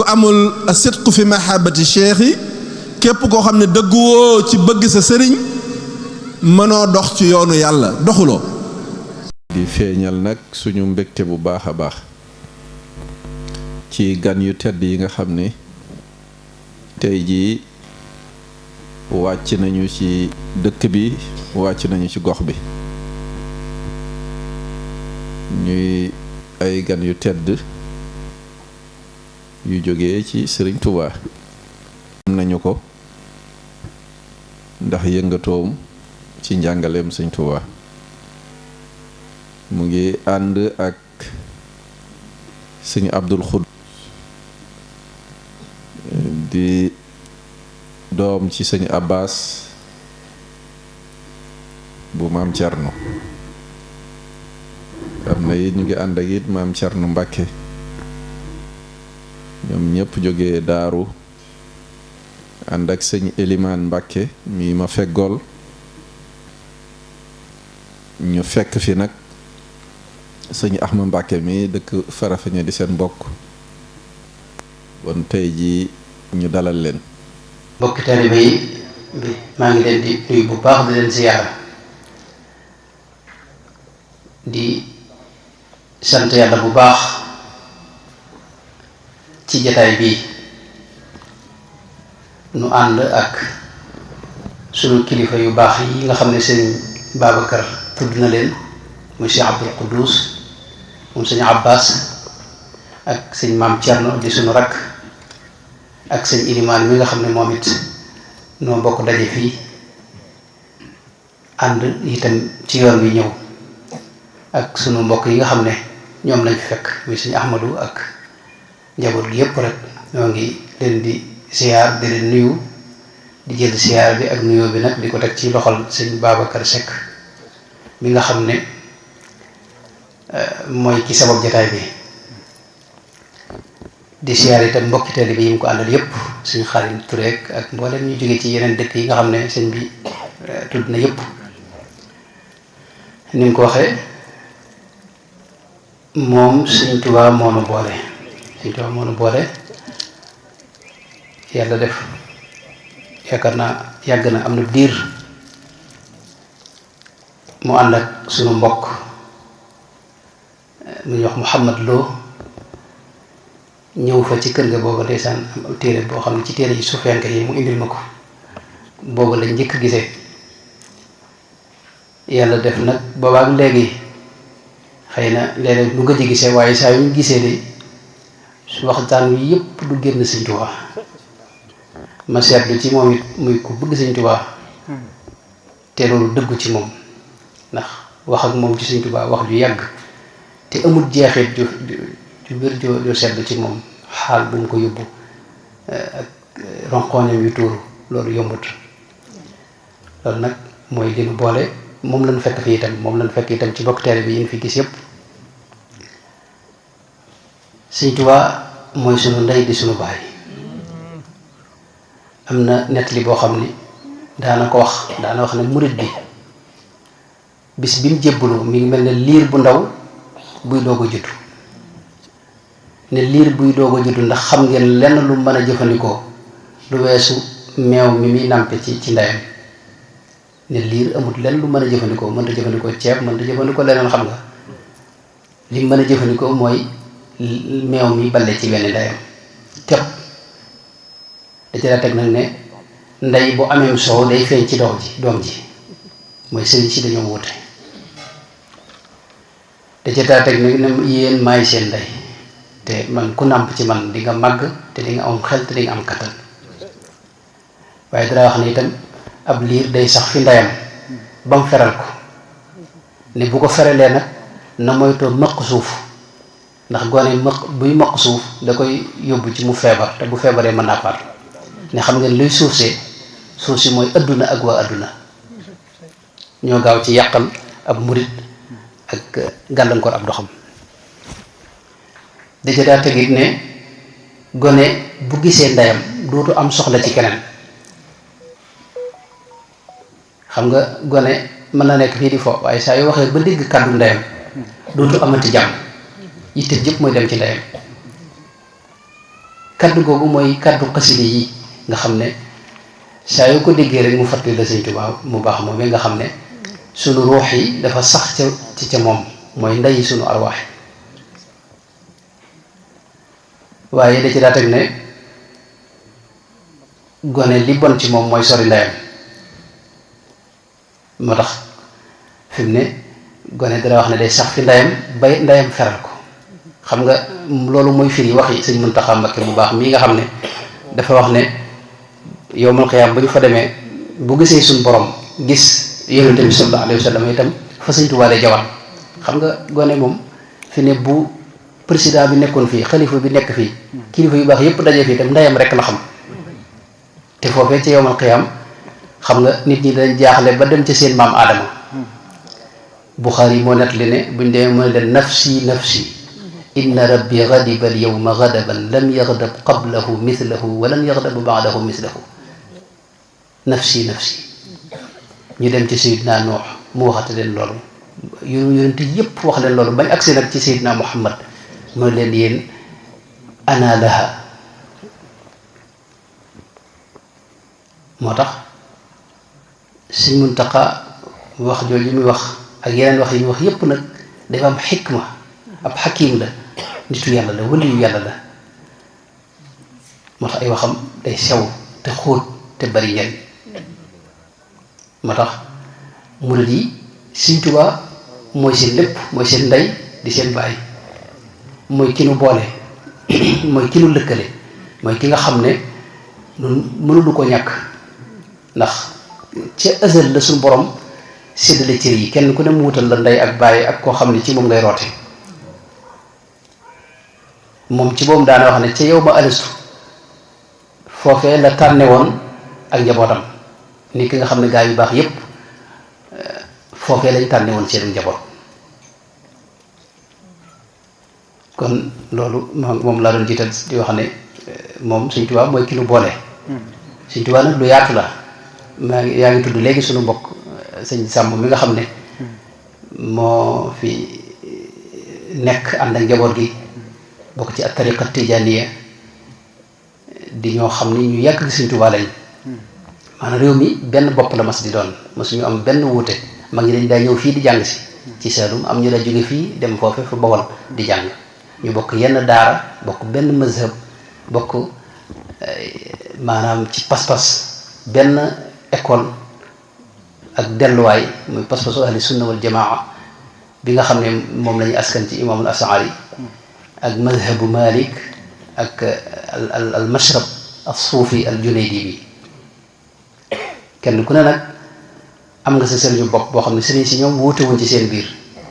amul sidqu fi mahabbati cheikh yi képp koo xam ne dëgguwoo ci bëgg sa sëriñ mënoo dox ci yoonu yàlla doxuloo. di feeñal nag suñu mbégte bu baax a baax ci gan yu tedd yi nga xam ne tey jii wàcc nañu ci dëkk bi wàcc nañu ci gox bi ñuy ay gan yu tedd yu jógee ci Sëriñ Tuubaa am nañu ko ndax yëngatoom ci njàngaleem Sëriñ Tuubaa mu ngi ànd ak Sëriñ Abdul Xud di doom ci Sëriñ Abbas bu maam Cerno am na it ñu ngi ànd ak it maam Cerno Mbàkke ñoom ñëpp jógee daaru ànd ak sëñ Elimaan Mbàkke mi ma feggool ñu fekk fi nag sëñ Axma Mbàkke mi dëkk Farafeñe di seen mbokk bon tey ji ñu dalal leen. mbokki taalibe yi maa ngi leen di nuyu bu baax di leen ziyaara di sant yàlla bu baax ci jataay bii nu ànd ak sunu kilifa yu baax yi nga xam ne sëñ Babacar tudd na leen muy sëñ Abdul Quddus moom sëñ Abbas ak sëñ Maam Cerno di sunu rakk ak sëñ Ilimaan mi nga xam ne moom it noo bokk daje fii ànd itam ci yoon wi ñëw ak sunu mbokk yi nga xam ne ñoom lañ fekk muy sëñ Ahmadu ak njaboot gi yépp rek ñoo ngi leen di siyaar di leen nuyu di jël siyaar bi ak nuyoo bi nag di ko teg ci loxol sëñ Babacar Seck mi nga xam ne mooy ki sabab jataay bi di siyaar itam mbokki taalibe bi yi mu ko àndal yépp sëñ Xaadim Touré ak mboolem ñu jóge ci yeneen dëkk yi nga xam ne sëñ bi tudd na yépp ni mu ko waxee moom Sëñ Tuubaa moo nu boole Sëñ Tuubaa moo nu boole yàlla def yaakaar naa yàgg na am na diir mu ànd ak sunu mbokk mu ñuy wax Muhammad Lo ñëw fa ci kër ga booba ndeysaan am téere boo xam ne ci téere yi sufenke yi mu indil ma ko booba lañ njëkk gisee yàlla def nag boobaak léegi xëy na léeg-léeg lu gëj a gisee waaye saa yu ñu gisee de su waxtaan wi yëpp du génn Sëñ Tuubaa ma seetlu ci moom it muy ku bëgg Sëñ Tuubaa te loolu dëggu ci moom ndax wax ak moom ci Sëñ Tuubaa wax ju yàgg te amul jeexit ju wér joo sedd ci moom xaal bu mu ko yóbbu ak ronqooñam yu tuuru loolu yombut loolu nag mooy li nu boole moom lañu fekk fi itam moom lañu fekk itam ci bokk teere bi yi ñu fi gis yépp Sëñ Tuubaa mooy sunu ndey di sunu baay am na nettali boo xam ni daana wax ne murit bi bis bi mu jébbalu mi ngi mel ne liir bu ndaw buy doog a juddu ne liir buy doog a juddu ndax xam ngeen lenn lu mën a jëfandikoo lu weesu meew mi muy nàmpe ci ndeyam ne liir amut lenn lu mën a jëfandikoo mënta jëfandikoo ceeb mënta jëfandikoo leneen xam nga li mën a jëfandikoo mooy meew mi balle ci benn ndeyam tepp da ci daa teg nag ne ndey bu ameem soow day feeñ ci doom ji mooy sëriñ si dañoo wute da ci daa teg nag ne yéen maay seen ndey te man ku nàmp ci man di nga màgg te di nga am xel te di nga am kattan waaye dara wax ne itam ab liir day sax fi ndeyam ba mu feral ko ne bu ko feralee nag na moytoo mëq suuf ndax gone buy mëq suuf da koy yóbbu ci mu feebar te bu feebaree mën naa faatu ne xam ngeen luy suuf si mooy adduna ak waa adduna ñoo gaaw ci yàqal ab murit ak gàllankoor ab doxam daja daa tegit ne gone bu gisee ndeyam dootu am soxla ci keneen xam nga gone mën na nekk fii di fo waaye saa yoo waxee ba dégg kàddu ndeyam dootu amati jàmm yitte jëpp mooy dem ci ndeyam kaddu googu mooy kaddu xasida yi nga xam ne saa yoo ko déggee rek mu fàttali la Sëñ Tuubaa mu baax moom nga xam ne sunu ruux yi dafa sax ca moom mooy ndeyi sunu arwaax waaye da ci daa teg ne gone li bon ci moom mooy sori ndeyam moo tax fi mu ne gone dara wax ne day sax fi ndeyam bay ndeyam feral ko xam nga loolu mooy firi waxi Sëñ Muntaxa Mbakke bu baax mii nga xam ne dafa wax ne yowmal xiyaam bu ñu fa demee bu gisee suñ borom gis yonente bi sallallahu alayhi wa sallam itam fa Sëñ Tuubaa lay jawal xam nga gone moom fi ne bu président bi nekkoon fii xalifa bi nekk fii kilifa yu baax yépp daje fii itam ndeyam rek la xam te foofee ci yowmal xiyaam xam nga nit ñi dañ jaaxle ba dem ci seen maam Aadama Buxaari yi moo nettali ne buñ demee mu ne leen nafsi nafsi inna rabbi ghadiba al yawma ghadaban lam yaghdab qablahu mithlahu wa lan yaghdab ba'dahu mithlahu nafsi nafsi ñu dem ci Seydina Nuux mu waxate leen loolu yonent yépp wax leen loolu bañ agsi nag ci Seydina Muhammad mooy leen yéen ana laha moo tax Sëñ Muntaxa wax jooju muy wax ak yeneen wax yi muy wax yépp nag dafa am xikma ab xakim la nitu yàlla la waliyu yàlla la moo tax ay waxam day sew te xóot te bari njariñ moo tax murid yi Sëñ Tuubaa mooy seen lépp mooy seen ndey di seen baay mooy ki nu boole mooy ki nu lëkkale mooy ki nga xam ne nun mënuñu ko ñàkk ndax ca ësal la suñu borom séddale cër yi kenn ku ne mu wutal la ndey ak baay ak koo xam ne ci moom ngay roote moom ci boobu daana wax ne ca yow ma alistu foofee la tànne woon ak njabootam ni ki nga xam ne gaa yu baax yépp foofee lañ tànne woon seen njaboot kon loolu moom laa doon jiital di wax ne moom Sëñ Tuubaa mooy ki nu boole Sëñ Tuubaa nag lu yaatu la yaa ngi tudd léegi sunu mbokk sëñ Sàmb mi nga xam ne moo fi nekk ànd ak njaboot gi bokk ci at-tariqa tijaaniya di ñoo xam ni ñu yàgg Sëñ Tuubaa lañ maanaam réew mi benn bopp la mas di doon masuñu am benn wuute mag ñi dañ daa ñëw fii di jàng si ci Saalum am ñu daa jóge fii dem foofe fa Bawol di jàng ñu bokk yenn daara bokk benn mazhab bokk maanaam ci pas-pas benn école ak delluwaay muy pas-pasu ahli sunna wal jamaa bi nga xam ne moom la ñuy askan ci imaamul Ash'ari ak mazhabu Malik ak al mashrab al suufi al junaydi bi kenn ku ne nag am nga sa sëriñu bopp boo xam ne sëriñ si ñoom wuute wuñ ci seen biir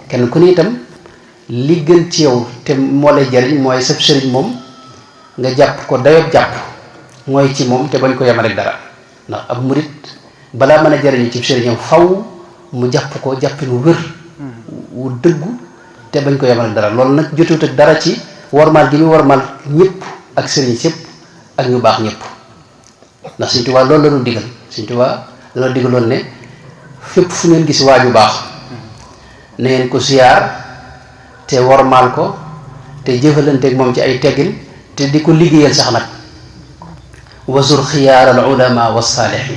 kenn ku ne itam li gën ci yow te moo lay jariñ mooy sab sëriñ moom nga jàpp ko dayob jàpp mooy ci moom te bañ ko yem rek dara ndax ab murit balaa mën a jariñu ci sëriñam faw mu jàpp ko jàppin wu wér wu dëggu te bañ ko yem rek dara loolu nag jotut ak dara ci wormaal gi mu wormaal ñëpp ak sëriñ sépp ak ñu baax ñëpp ndax Sëñ Tuubaa loolu la ñu digal Sëñ Tuubaa dana digaloon ne fépp fu ngeen gis waaju baax na ngeen ko siyaar te wormaal ko te jëfalanteeg moom ci ay teggin te di ko liggéeyal sax nag wasur xiyaar al ulama wa saalihin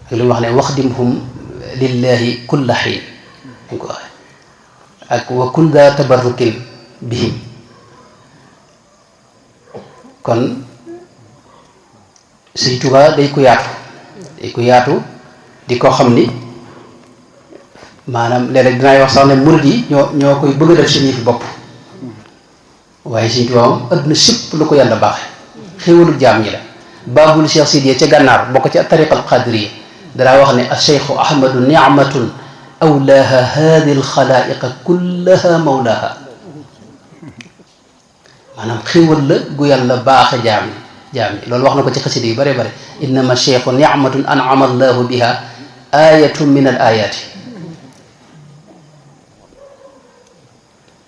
ak li mu wax ne waxdimhum lillahi kulla xiin dañ ko waxee ak wa kun daa tabarrukin bihim kon Sëñ Tuubaa day ko yaatu di ko xam ni maanaam léeg-léeg dinaay wax sax ne murid yi ñoo koy bëgg a def seen yëfi bopp waaye Sëñ Tuubaa moom adduna sépp lu ko yàlla baaxe xéwalu jaam ñi la baabul Cheikh Sidiya ca gànnaar bokk ci tariqa al qadiriya danaa wax ne acheikhu ahmadu nicmatun awlaaha haadi alxalaa'iqa kullaha mawlaaha maanaam xéwal la gu yàlla baaxe jaam ñi loolu wax na ko ci xasida yu bare bare innama cheikhu nicmatun an'ama allahu biha ayatun min al ayaati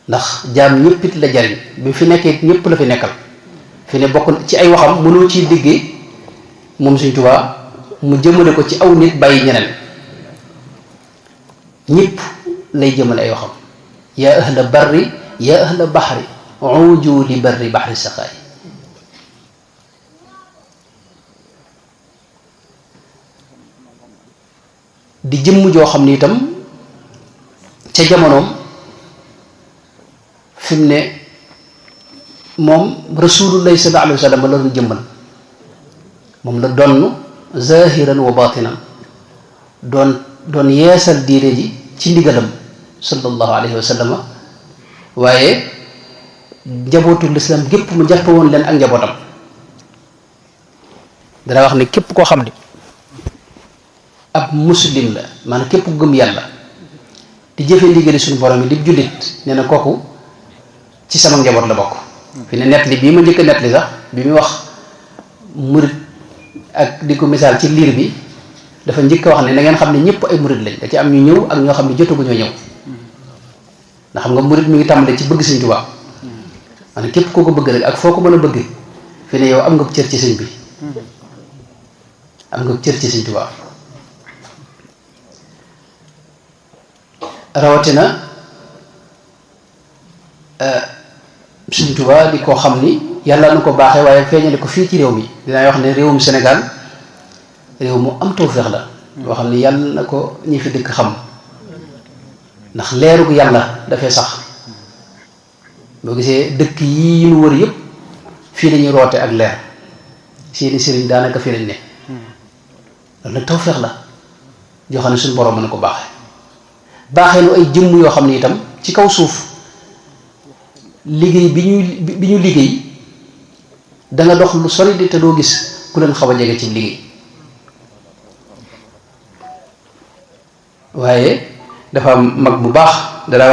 ndax jaam ñëpp it la jariñ bi fi nekkee ñëpp la fi nekkal fi ne bokk ci ay waxam mënoo ciy déggee moom Sëñ Tuubaa mu jëmale ko ci aw nit bàyyi ñeneen ñëpp lay jëmale ay waxam yaa ahla barri yaa ahla baxri uju li barri baxri saqaay di jëmm joo xam ni itam ca jamonoom fi mu ne moom rasulullahi sallallahu alayhi wa sallam la doon jëmmal moom la donn zahiran wa batinan doon yeesal diine ji ci ndigalam sallallahu alayhi wa sallam waaye njabootu lislaam gépp mu jàppe woon leen ak njabootam. dana wax ne képp koo xam ne ab muslim la maanaam képp ku gëm yàlla di jëfe ndigali suñu borom yi di jullit nee na kooku ci sama njaboot la bokk. fi ne nettali bii ma njëkk a nettali sax bi muy wax murit ak di ko misaal ci liir bi dafa njëkk a wax ne na ngeen xam ne ñëpp ay murit lañ da ci am ñu ñëw ak ñoo xam ne jotaguñoo ñëw ndax xam nga murit mi ngi tàmbalee ci bëgg Sëñ Tuubaa maanaam képp koo ko bëgg rek ak foo ko mën a bëgg fi ne yow am nga cër ci sëñ bi am nga cër ci Sëñ Tuubaa rawatina Sëñ Tuubaa di koo xam ni yàlla na ko baaxee waaye feeñale ko fii ci réew mi dinaa wax ne réewum Sénégal réew mu am tawfeex la boo xam ni yàlla na ko ñi fi dëkk xam ndax leerug yàlla dafay sax boo gisee dëkk yi ñu wër yëpp fii lañuy roote ak leer seeni sëriñ daanaka fii lañ ne loolu nag tawfeex la joo xam ne suñu borom mën na ko baaxee nu ay jëmm yoo xam ne itam ci kaw suuf liggéey bi ñu liggéey da nga dox lu sori di te doo gis ku leen xaw a jege ci liggéey waaye dafa am mag bu baax danaa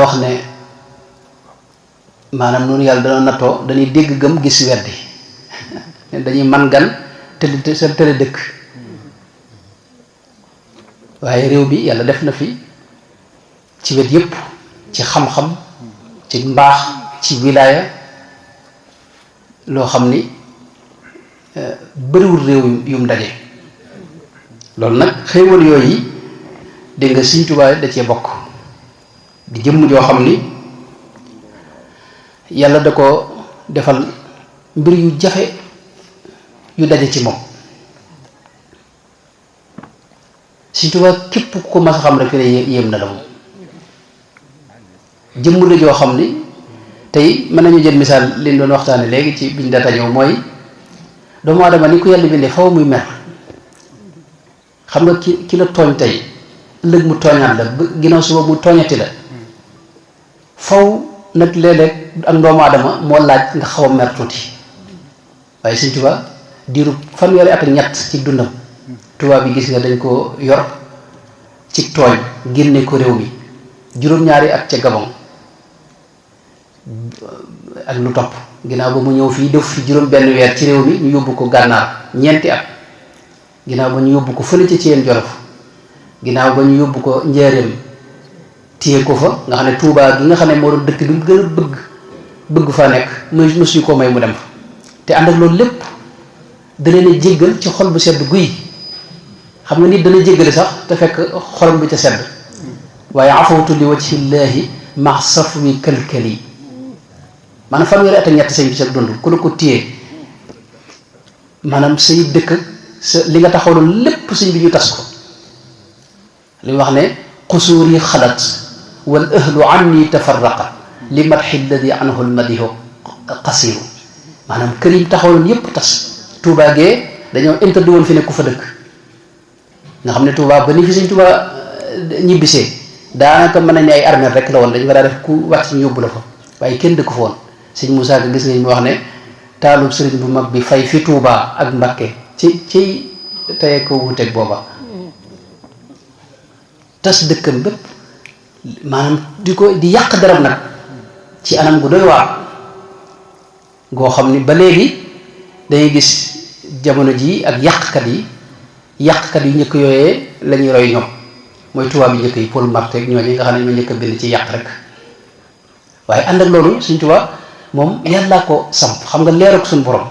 wax ne maanaam noonu yàlla dana nattoo dañuy dégg gëm gis weddi dañuy man gan te seen tële dëkk waaye réew bi yàlla def na fi ci wet yépp ci xam-xam ci mbaax ci wilaaya loo xam ni bëriwul réew yum daje loolu nag xéewal yooyu dégg nga Sëñ Tuubaa da cee bokk di jëmm joo xam ni yàlla da ko defal mbir yu jafe yu daje ci moom Sëñ Tuubaa képp ku ko mas a xam rek fi ne yéem na la moom jëmm la joo xam ni tey mën nañu jël misaal li ñu doon waxtaane léegi ci biñ data ñëw mooy doomu aadama ni ko yàlla bindee faw muy mer xam nga ki la tooñ tey ëllëg mu tooñaat la ginnaaw suba mu tooñati la faw nag léeg-léeg ak doomu aadama moo laaj nga xaw a mer tuuti waaye Sëñ Tuubaa diiru fanweeri at ak ñett ci dundam tubaab bi gis nga dañ ko yor ci tooñ génne ko réew mi juróom-ñaari at ca Gabon ak lu topp ginnaaw ba mu ñëw fii def fi juróom benn weer ci réew mi ñu yóbbu ko gànnaar ñeenti at ginnaaw ba ñu yóbbu ko fële ca Thiène Jolof ginnaaw ba ñu yóbbu ko Njaaréem téye ko fa nga xam ne Touba gi nga xam ne moo doon dëkk bi mu gën a bëgg faa nekk mësuñu ko may mu dem fa te ànd ak loolu lépp da leen a jéggal ci xol bu sedd guy xam nga nit dana jéggale sax te fekk xolam bu ca sedd waaye afawtu li wajhillaahi ma safwi kalkali maanaam fanweeri at ak ñett sëñ bi sa dund ku la ko téye maanaam say dëkk sa li nga taxawloon lépp sëñ bi ñu tas ko li wax ne xusuur yi xalat wal ahlu anni tafarraqa li madxi alladi anhu lmadihu qasiru maanaam kër yi taxawloon yépp tas Touba gee dañoo interdit woon fi ne ku fa dëkk nga xam ne Touba ba ni fi sëñ Touba ñibbisee daanaka mën nañ ne ay armeel rek la woon dañu fa daa def ku wàcc ñu yóbbu la fa waaye kenn dëkk fa woon sëñ Moussa Ka gis nga ñu wax ne taalub sëriñ bu mag bi fay fi Touba ak Mbakke ci tey ko wuteeg booba tas dëkkam bépp maanaam di yàq darab nag ci anam gu doy waar goo xam ni ba léegi dañuy gis jamono ji ak yàqkat yu njëkk yooyee la ñuy roy ñoom mooy tubaab yi njëkk yi Paul Marty ñooñu nga xam ne ñoo njëkk a bind ci yàq rek waaye ànd ak loolu Sëñ Tuubaa moom yàllaa ko samp xam nga leer ak suñu borom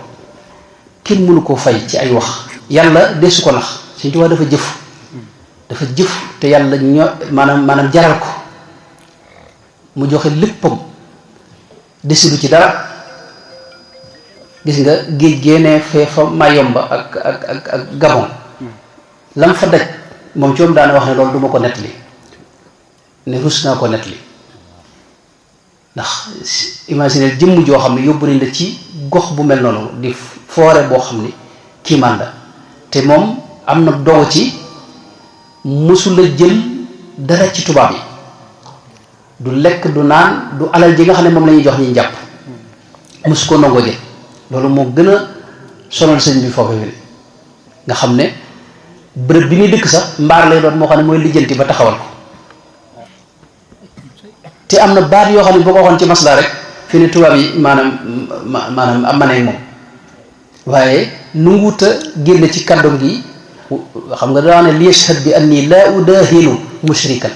kenn mënu koo fay ci ay wax yàlla desu ko nax Sëñ Tuubaa dafa jëf te yàlla maanaam jaral ko mu joxe léppam desidu ci dara gis nga géej génnee fee fa Mayomba ak Gabon lam fa daj moom ci moom daana wax ne loolu du ma ko nettali ne rus naa ko nettali ndax imaginer jëmm joo xam ne yóbbu nañ la ci gox bu mel noonu di foore boo xam ni kiimaan la te moom am na dogu ci mësula jël dara ci tubaab yi du lekk du naan du alal ji nga xam ne moom la ñuy jox ñi jàpp mësu ko nangoo jël loolu moo gën a sonal sëñ bi foofu nga xam ne bërëb bi muy dëkk sax mbaar lay doon moo xam ne mooy lijjanti ba taxawal ko te am na baat yoo xam ne boo ko waxoon ci maslaa rek fi ne tubaab yi maanaam am maneeg moom waaye nu nguut a génn ci kàddoom gi xam nga daa ne li yashhad bi anni laa udaahinu mushrikan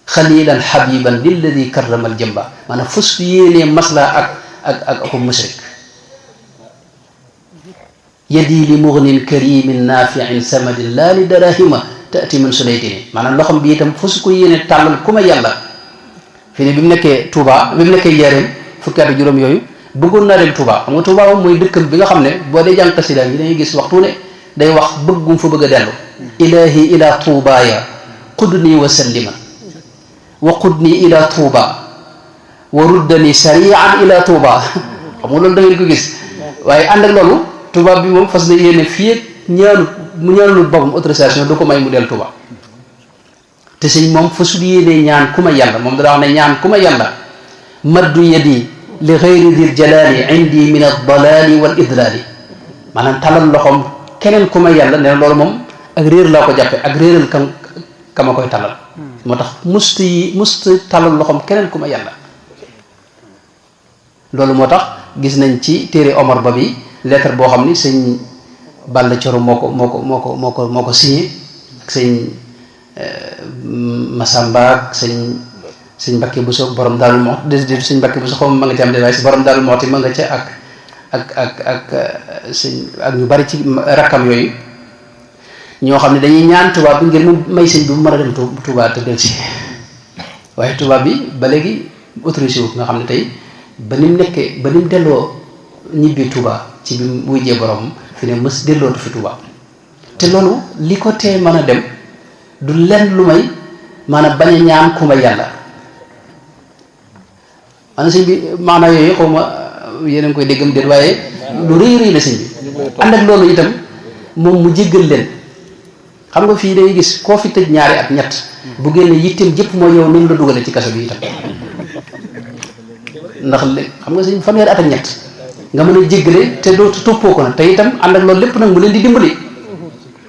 xalilan xabiban lilladi karrama al jamba maanaam fas yéenee maslaa ak mushrik yadi li mugnin karimin nafiin samadin laa li darahima taati min sulaytini maanaam loxam bi itam fasu ko yéene tàllal ku ma yàlla fii ne bi mu nekkee Touba bi mu nekkee Njaaréem fukki at ak juróom yooyu bëggoon naa dem Touba xam nga Touba moom mooy dëkkam bi nga xam ne boo dee jàng xasida yi dañuy gis waxtu ne day wax bëggum fa bëgg a dellu ilahi ila tuubaaya qudni wa sallima wa qudni ila tuuba wa ruddani sarian ila tuuba xam nga loolu da ngeen ko gis waaye ànd ak loolu tubaab bi moom fas na yéene fii ak mu ñaanul boppam autorisation du ko may mu dellu Touba te sëñ moom fasul yéene ñaan ku ma yàlla moom dana wax ne ñaan ku ma yàlla maddu yadi li xayri dil jalaali indi min aldalaali wal idlaali maanaam talal loxoom keneen ku ma yàlla nee na loolu moom ak réer laa ko jàppe ak réeral ka ma koy talal moo tax musta talal loxoom keneen ku ma yàlla loolu moo tax gis nañ ci téere Omar Ba bi lettre boo xam ni sëñ Balla Coro moo ko signé ak sëñ Masamba ak sëñ Mbakke Buso borom Daaru Muxti sëñ Mbakke Buso xaw ma nga ci am de waaye si borom Daaru Muxti ma nga ca ak sëñ ak ñu bari ci rakkam yooyu ñoo xam ne dañuy ñaan tubaab bi ngir mu may sëñ bi mu mën a dem tubaab te del si waaye tubaab bi ba léegi autorisé wu nga xam ne tey ba ni mu delloo ñibbi Touba ci bi mu wujjee borom fi ne mës dellootu fi Touba te loolu li ko tee mën a dem du lenn lu may maanaam bañ a ñaan ku ma yàlla maanaam sëñ bi maanaam yooyu xaw ma yéen a ngi koy déggam déet waaye lu rëy rëy la sëñ bi ànd ak loolu itam moom mu jéggal leen xam nga fii day gis koo fi tëj ñaari at ñett bu génne yitteem jëpp mooy yow ni mu la dugale ci kaso bi itam ndax xam nga sëñ fanweeri at ak ñett nga mën a jéggale te doo toppoo ko nag te itam ànd ak loolu lépp nag mu leen di dimbali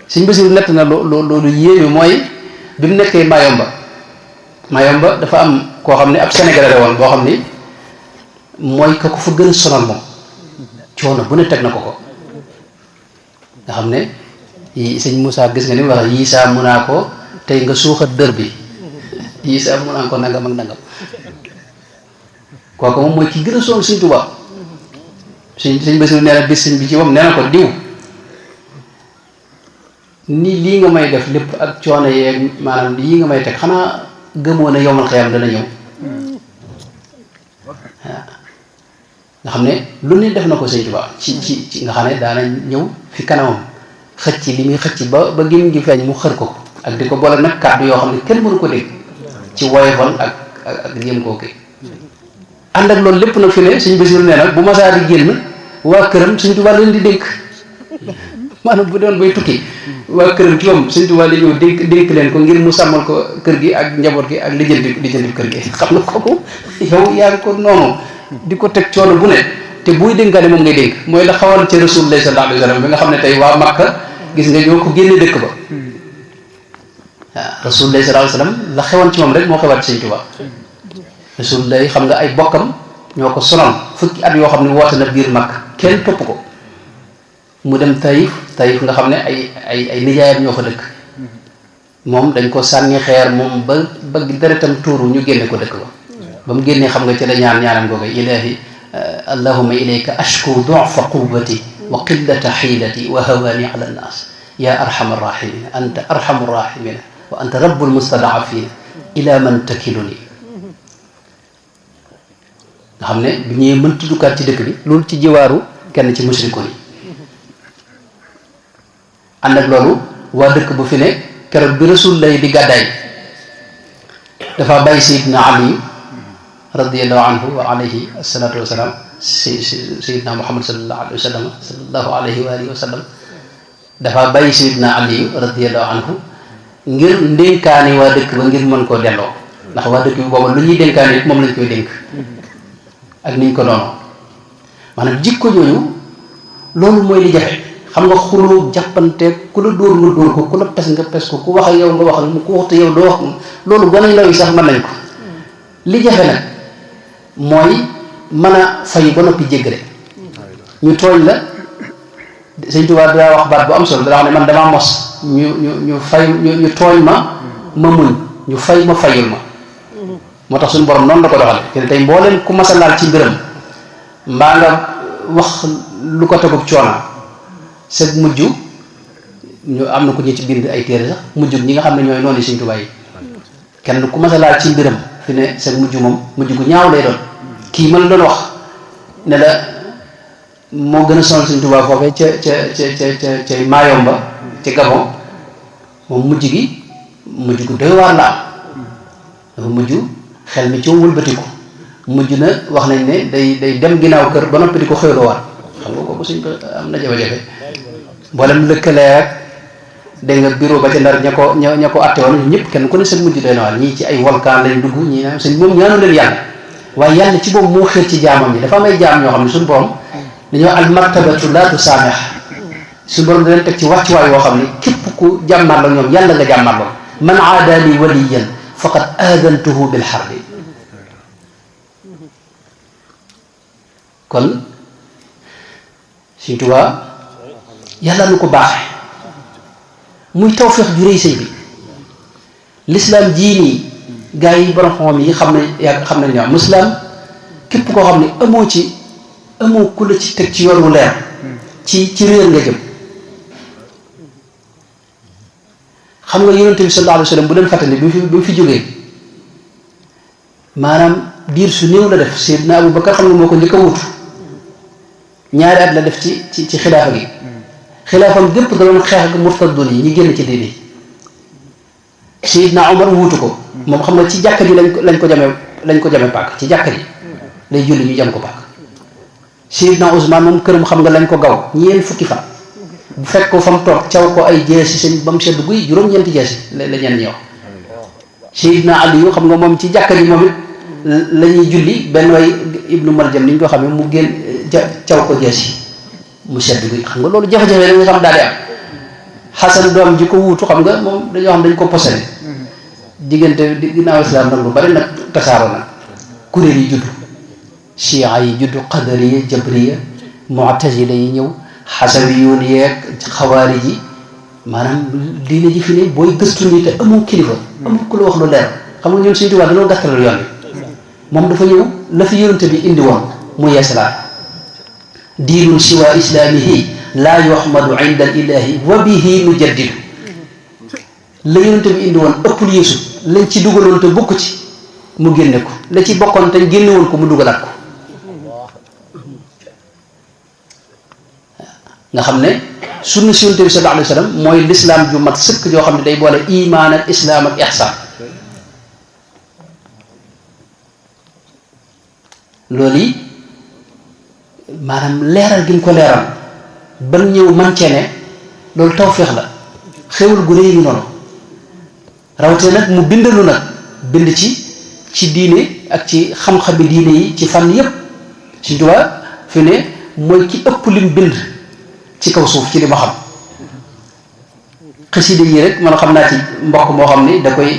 sëñ Basiru nett na loolu yéeme mooy bi mu nekkee Mayomba dafa am koo xam ne ab Sénégalais la woon boo xam ni mooy ka ko fa gën a sonal moom coono bu ne teg na ko nga xam ne sëñ Moussa gis nga ni mu wax yii saa mun naa ko tey nga suuxat dër bi yii saa mun naa ko nangam ak nangam kooku moom mooy ki gën a sonal sëñ Tuubaa sëñ Basiru nee na bis sëñ bi ci moom nee na ko diw ni lii nga may def lépp ak coono yeeg maanaam lii nga may teg xanaa gëmoo ne yowmal xiyaam dana ñëw waaw nga xam ne lu ne def na ko sëñ Tuubaa ci nga xam ne daana ñëw fi kanamam xëcc li muy xëcc ba gim gi feeñ mu xër ko ak di ko boole nag kàddu yoo xam ne kenn mënu ko dégg ci woyofal ak jéem koo kii ànd ak loolu lépp nag fi ne sëñ Basiru nee na bu masaa di génn waa këram sëñ Tuubaa leen di dénk maanaam bu doon bay tukki waa këram ci moom sëñ Tuubaa la ñëw dénk leen ko ngir mu sàmmal ko kër gi ak njaboot gi ak lijjanti kër gi xam nga kooku yow yaa ngi ko noonu di ko teg coono bu ne te buy dénkaane moom ngay dénk mooy la xawal ci Rasulullah sallallahu alayhi wa sallam bi nga xam ne tey waa Makka gis nga ñoo ko génne dëkk ba waaw Rasulullah sallallahu alayhi wa sallam la xewoon ci moom rek moo xewaat sëñ Tuubaa Rasulullah xam nga ay bokkam ñoo ko sonal fukki at yoo xam ne woote na biir Makka kenn topp ko mu dem Taïf nga xam ne ay nijaayam ñoo fa dëkk moom dañ ko sànni xeer moom ba deretam tuuru ñu génne ko dëkk ba mu génnee xam nga ci la ñaanam googu ilahi allahumma ilayka ashku du'fa quwwati wa qillata hiilati wa hawani ala nnaas ya arhamar rahimin anta arhamur rahimin wa anta rabbul mustada'afin ila man takiluni nga xam ne bi ñëwee mënta duggaat ci dëkk bi loolu ci jiwaaru kenn ci musrikoon yi ànd ak loolu waa dëkk bu fi ne keroog bi Rasulullah di gàddaay dafa bàyyi Seydina Ali radiyallahu anhu wa alayhi assalatu wasalaam Seydina Muhammad sallallahu alayhi wa sallam dafa bàyyi Seydina Ali radiyallahu anhu ngir ndénkaani waa dëkk ba ngir mën koo delloo ndax waa dëkk bi booba lu ñuy dénkaani it moom lañ koy dénk ak niñ ko doonoo maanaam jikko jooju loolu mooy li jafe xam nga xuloo jàppante ku la dóor nga dóor ko ku la pes nga pes ko ku wax ak yow nga wax ak ku waxtu yow doo wax loolu gën a ndaw yi sax mën nañ ko li jafe nag mooy mën a fay ba noppi jéggale ñu tooñ la Sëñ Tuubaa daa wax baat bu am solo daa wax ne man damaa mos ñu fay ñu tooñ ma muñ ñu fay ma fayul ma moo tax suñu borom noonu la ko doxale te tey mbooleen ku mas a laal ci mbiram mbaa nga wax lu ko tegub coona sëg mujj ñu am na ko ñu ci bind ay téere sax mujj ñi nga xam ne ñooy noonu Sëñ Tuubaa yi kenn ku mas a laal ci mbiram fi ne sëg mujj moom mujj gu ñaaw lay doon kii ma la doon wax ne la moo gën a sonal Sëñ Tuubaa foofee ca Maayomba ca Gabon moom mujj gu doy waar la am dafa mujj xel mi ci wëlbatiku mujj na wax nañ ne day dem ginnaaw kër ba noppi di ko xëyloowaat xam nga kooku suñ ko am na jafe-jafe mboolem lëkkalee ak dégg nga bureau ba ca Ndar ña ko atte woon ñëpp kenn ku ne seen mujj doy na waar ñii ci ay volcan lañ dugg ñii naan sëñ moom ñaanu leen yàlla waaye yàlla ci boobu moo xër ci jaamam ñi dafa am ay jaam ñoo xam ne suñu borom dañoo al martabatu la tusaamih suñu borom da leen teg ci wàccuwaay woo xam ne képp ku jàmmaar la ñoom yàlla nga jàmmaar lool man aada li waliyan faqad aadantuhu bil harbi kon Sëñ Tuubaa yàlla nu ko baaxe muy tawfeex ju rëy sëy bi lislaam jii nii gaa yi borom xam yi xam nañ ñoo am lislaam képp koo xam ne amoo ku la ci teg ci yoon wu leer ci réer nga jëm xam nga yonent bi sallallahu alayhi wa sallam bu leen fàttali bi mu fi jógee maanaam diir su néew la def Seydina Abu Bakar xam nga moo ko njëkk a wutu ñaari at la def ci xilaafa gi xilaafam gépp da doon xeex ak murtadun yi ñu génn ci diine Seydina Omar wuutu ko moom xam nga ci jàkka ji lañ ko jame pàkk ci jàkka ji lay julli ñu jam ko pàkk Seydina Ousmane moom këram xam nga lañ ko gaw ñeent fukki fan bu fekk ko fa mu toog caw ko ay jeesi seen ba mu sedd guy juróom-ñeenti jeesi la ñeen ñi wax Seydina Aliyu xam nga moom ci jàkka ji moom it la ñuy julli benn way Ibnu Maljam ni ñu ko xamee mu génn caw ko jeesi mu sedd guy xam nga loolu jafe-jafe da nga xam daal di am Xasan doom ji ko wuutu xam nga moom dañoo xam dañ ko posene diggante ginnaaw islam nag lu bari nag tasaaroo nag kuréel yi juddu chia yi juddu qadariya jabriya mu'tazila yi ñëw xasawiyuun yeeg xawaari ji maanaam diine ji fi ne booy gëstu nii te amoo kilifa amoo ku la wax lu leer xam nga ñun Sëñ Tuubaa dañoo gàttalal yoon bi moom dafa ñëw la fi yonente bi indi woon mu yeesalaat diinun siwa islaamihi laa yuhmadu inda al ilahi wa bihi nujaddidu la yonente bi indi woon ëppul yeesu lañ ci dugaloon te bokk ci mu génne ko la ci bokkoon te génne woon ko mu dugalaat ko nga xam ne sunna si yonente bi sallallahu alayhi wa sallam mooy lislaam ju mat sëkk joo xam ne day boole imaan ak islaam ak ihsaan loolu yi maanaam leeral gi mu ko leeral ban ñëw man cee ne loolu tawféex la xéwal gu réy mi noonu rawatee nag mu bindalu nag bind ci diine ak ci xam-xami diine yi ci fànn yépp Sëñ Tuubaa fi ne mooy ki ëpp lim bind ci kaw suuf ci li ma xam xasida yi rek man xam naa ci mbokk moo xam ni da koy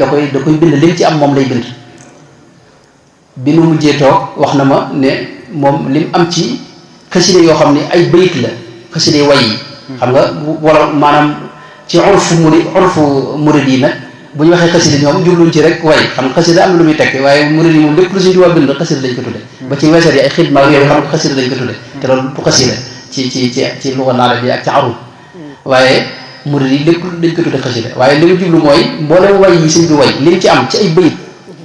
bind lim ci am moom lay bind bi nu mujjee toog wax na ma ne moom lim am ci xasida yoo xam ne ay bayit la xasida yi way yi xam nga wala maanaam ci urfu murid yi nag bu ñu waxee xasida ñoom jubluñ ci rek way xam nga xasida am na lu muy tekki waaye murid yi moom lépp lu Sëñ Tuubaa bind xasida lañ ko tudde ba ci weeser yi ay xidma yooyu xam nga xasida lañ ko tudde te loolu bu xasida ci luga naala bi ak ci arub waaye murid yi lépp dañ ko tudde xasida waaye li mu jublu mooy mboolem way yi Sëñ bi way lim ci am ci ay bayit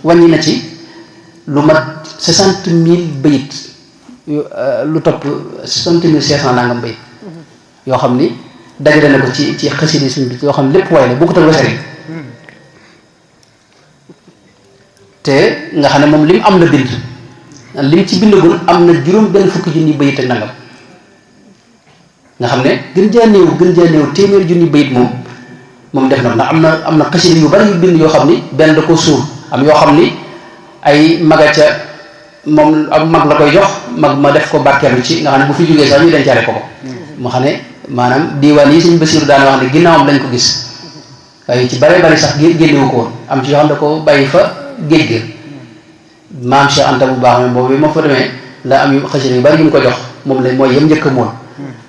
wàññi na ci lu mat 60,000 bayit lu topp 60,500 nangam bayit yoo xam ni dajale na ko ci xasida suñ bi yoo xam ne lépp way la bu ko tal wasari te nga xam ne moom lim am la bind lim ci bindagul am na juróom benn fukki junni bayit ak nangam nga xam ne gën jaa néew téeméer junni bayit moom def na ndax am na xasida yu bari yu bind yoo xam ni benn da ko suul am yoo xam ni ay maga ca moom ak mag la koy jox mag ma def ko barkeelu ci nga xam ne bu fi jógee sax ñu dencaale ko mu xam ne maanaam diiwaan yi suñu Basiiru daan wax ne ginnaawam lañ ko gis waaye ci bare bari sax génnewu ko woon am ci yoo xam ne da ko bàyyi fa géej gi maam Cheikh Anta bu baax moom boobu ma fa demee la am yu xasida yu bari yu mu ko jox moom la mooy yem njëkk a mool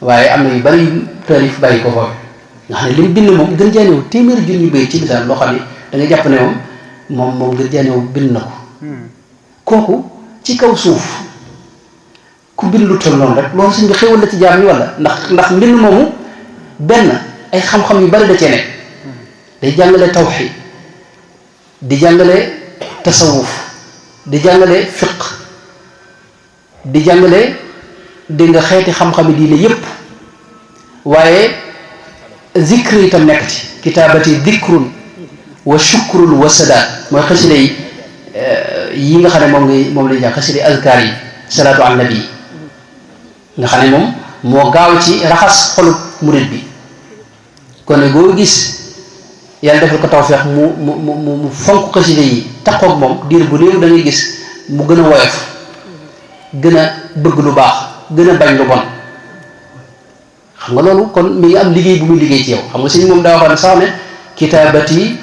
waaye am na yu bari yu taalif bàyyi ko foofu nga xam ne li mu bind moom gën jaa néew téeméeri junni bay ci misaal loo xam ne da nga jàpp ne moom gën jaa néew bind na ko kooku ci kaw suuf ku bind lu toll noonu rek loolu suñ bi xéwal la ci jaam yi wala ndax mbind moomu benn ay xam-xam yu bari da cee nekk day jàngale tawxiid di jàngale tasawuf di jàngale fiq di jàngale dégg nga xeeti xam-xami diine yépp waaye zikr itam nekk ci kitaabati dikrun wa shukrun wa sadaat mooy xasida yi nga xam ne moom lay jàng xasida azkaar yi salaatu ala nabi nga xam ne moom moo gaaw ci raxas xolub murit bi kon ne boo gis yàlla defal ko tawfeex mu fonk xasida yi taxoog moom diir bu néew da ngay gis mu gën a woyof gën a bëgg lu baax gën a bañ lu bon xam nga loolu kon mi ngi am liggéey bu muy liggéey ci yow xam nga sëñ moom daa waxoon ne sax ne kitaabati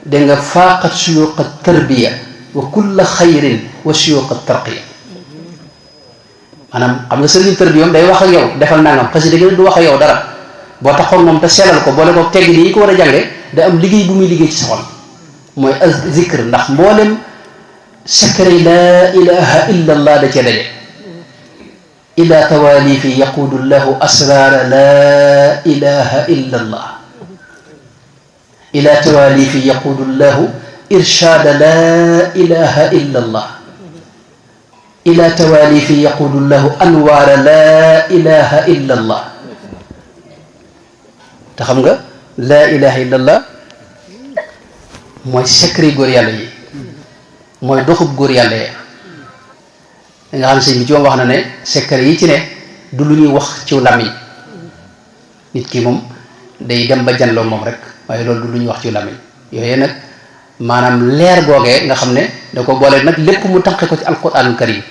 da nga faaqat suyuqa tarbiya wa kulla xayrin wa suyuqa tarqiya maanaam xam nga sëriñ tarbiyam day wax ak yow defal nangam xasida gi du wax ak yow dara boo taxoon moom te sellal ko boole ko tegg nii yi ko war a jànge da am liggéey bu muy liggéey ci sa xol mooy zikr ndax mboolem secret laa ilaha illa allah da cee daje ila tawalifi yaquudu llahu asrara laa ilaha illa allah ila tawalifi yaquudu llahu irshaada laa ilaha illa allah ila tawalifi yaquudu llahu anwaara laa ilaha illa allah te xam nga laa ilaha illa allah mooy secret góor yàlla yi mooy doxub góor yàlla yi nga xam ne sëñ bi ci moom wax na ne secret yi ci ne du lu ñuy wax ci làmmiñ nit ki moom day dem ba janloo moom rek waaye loolu du lu ñuy wax ci làmmiñ yooyu nag maanaam leer googee nga xam ne da ko boole nag lépp mu tànqe ko ci alquranul karim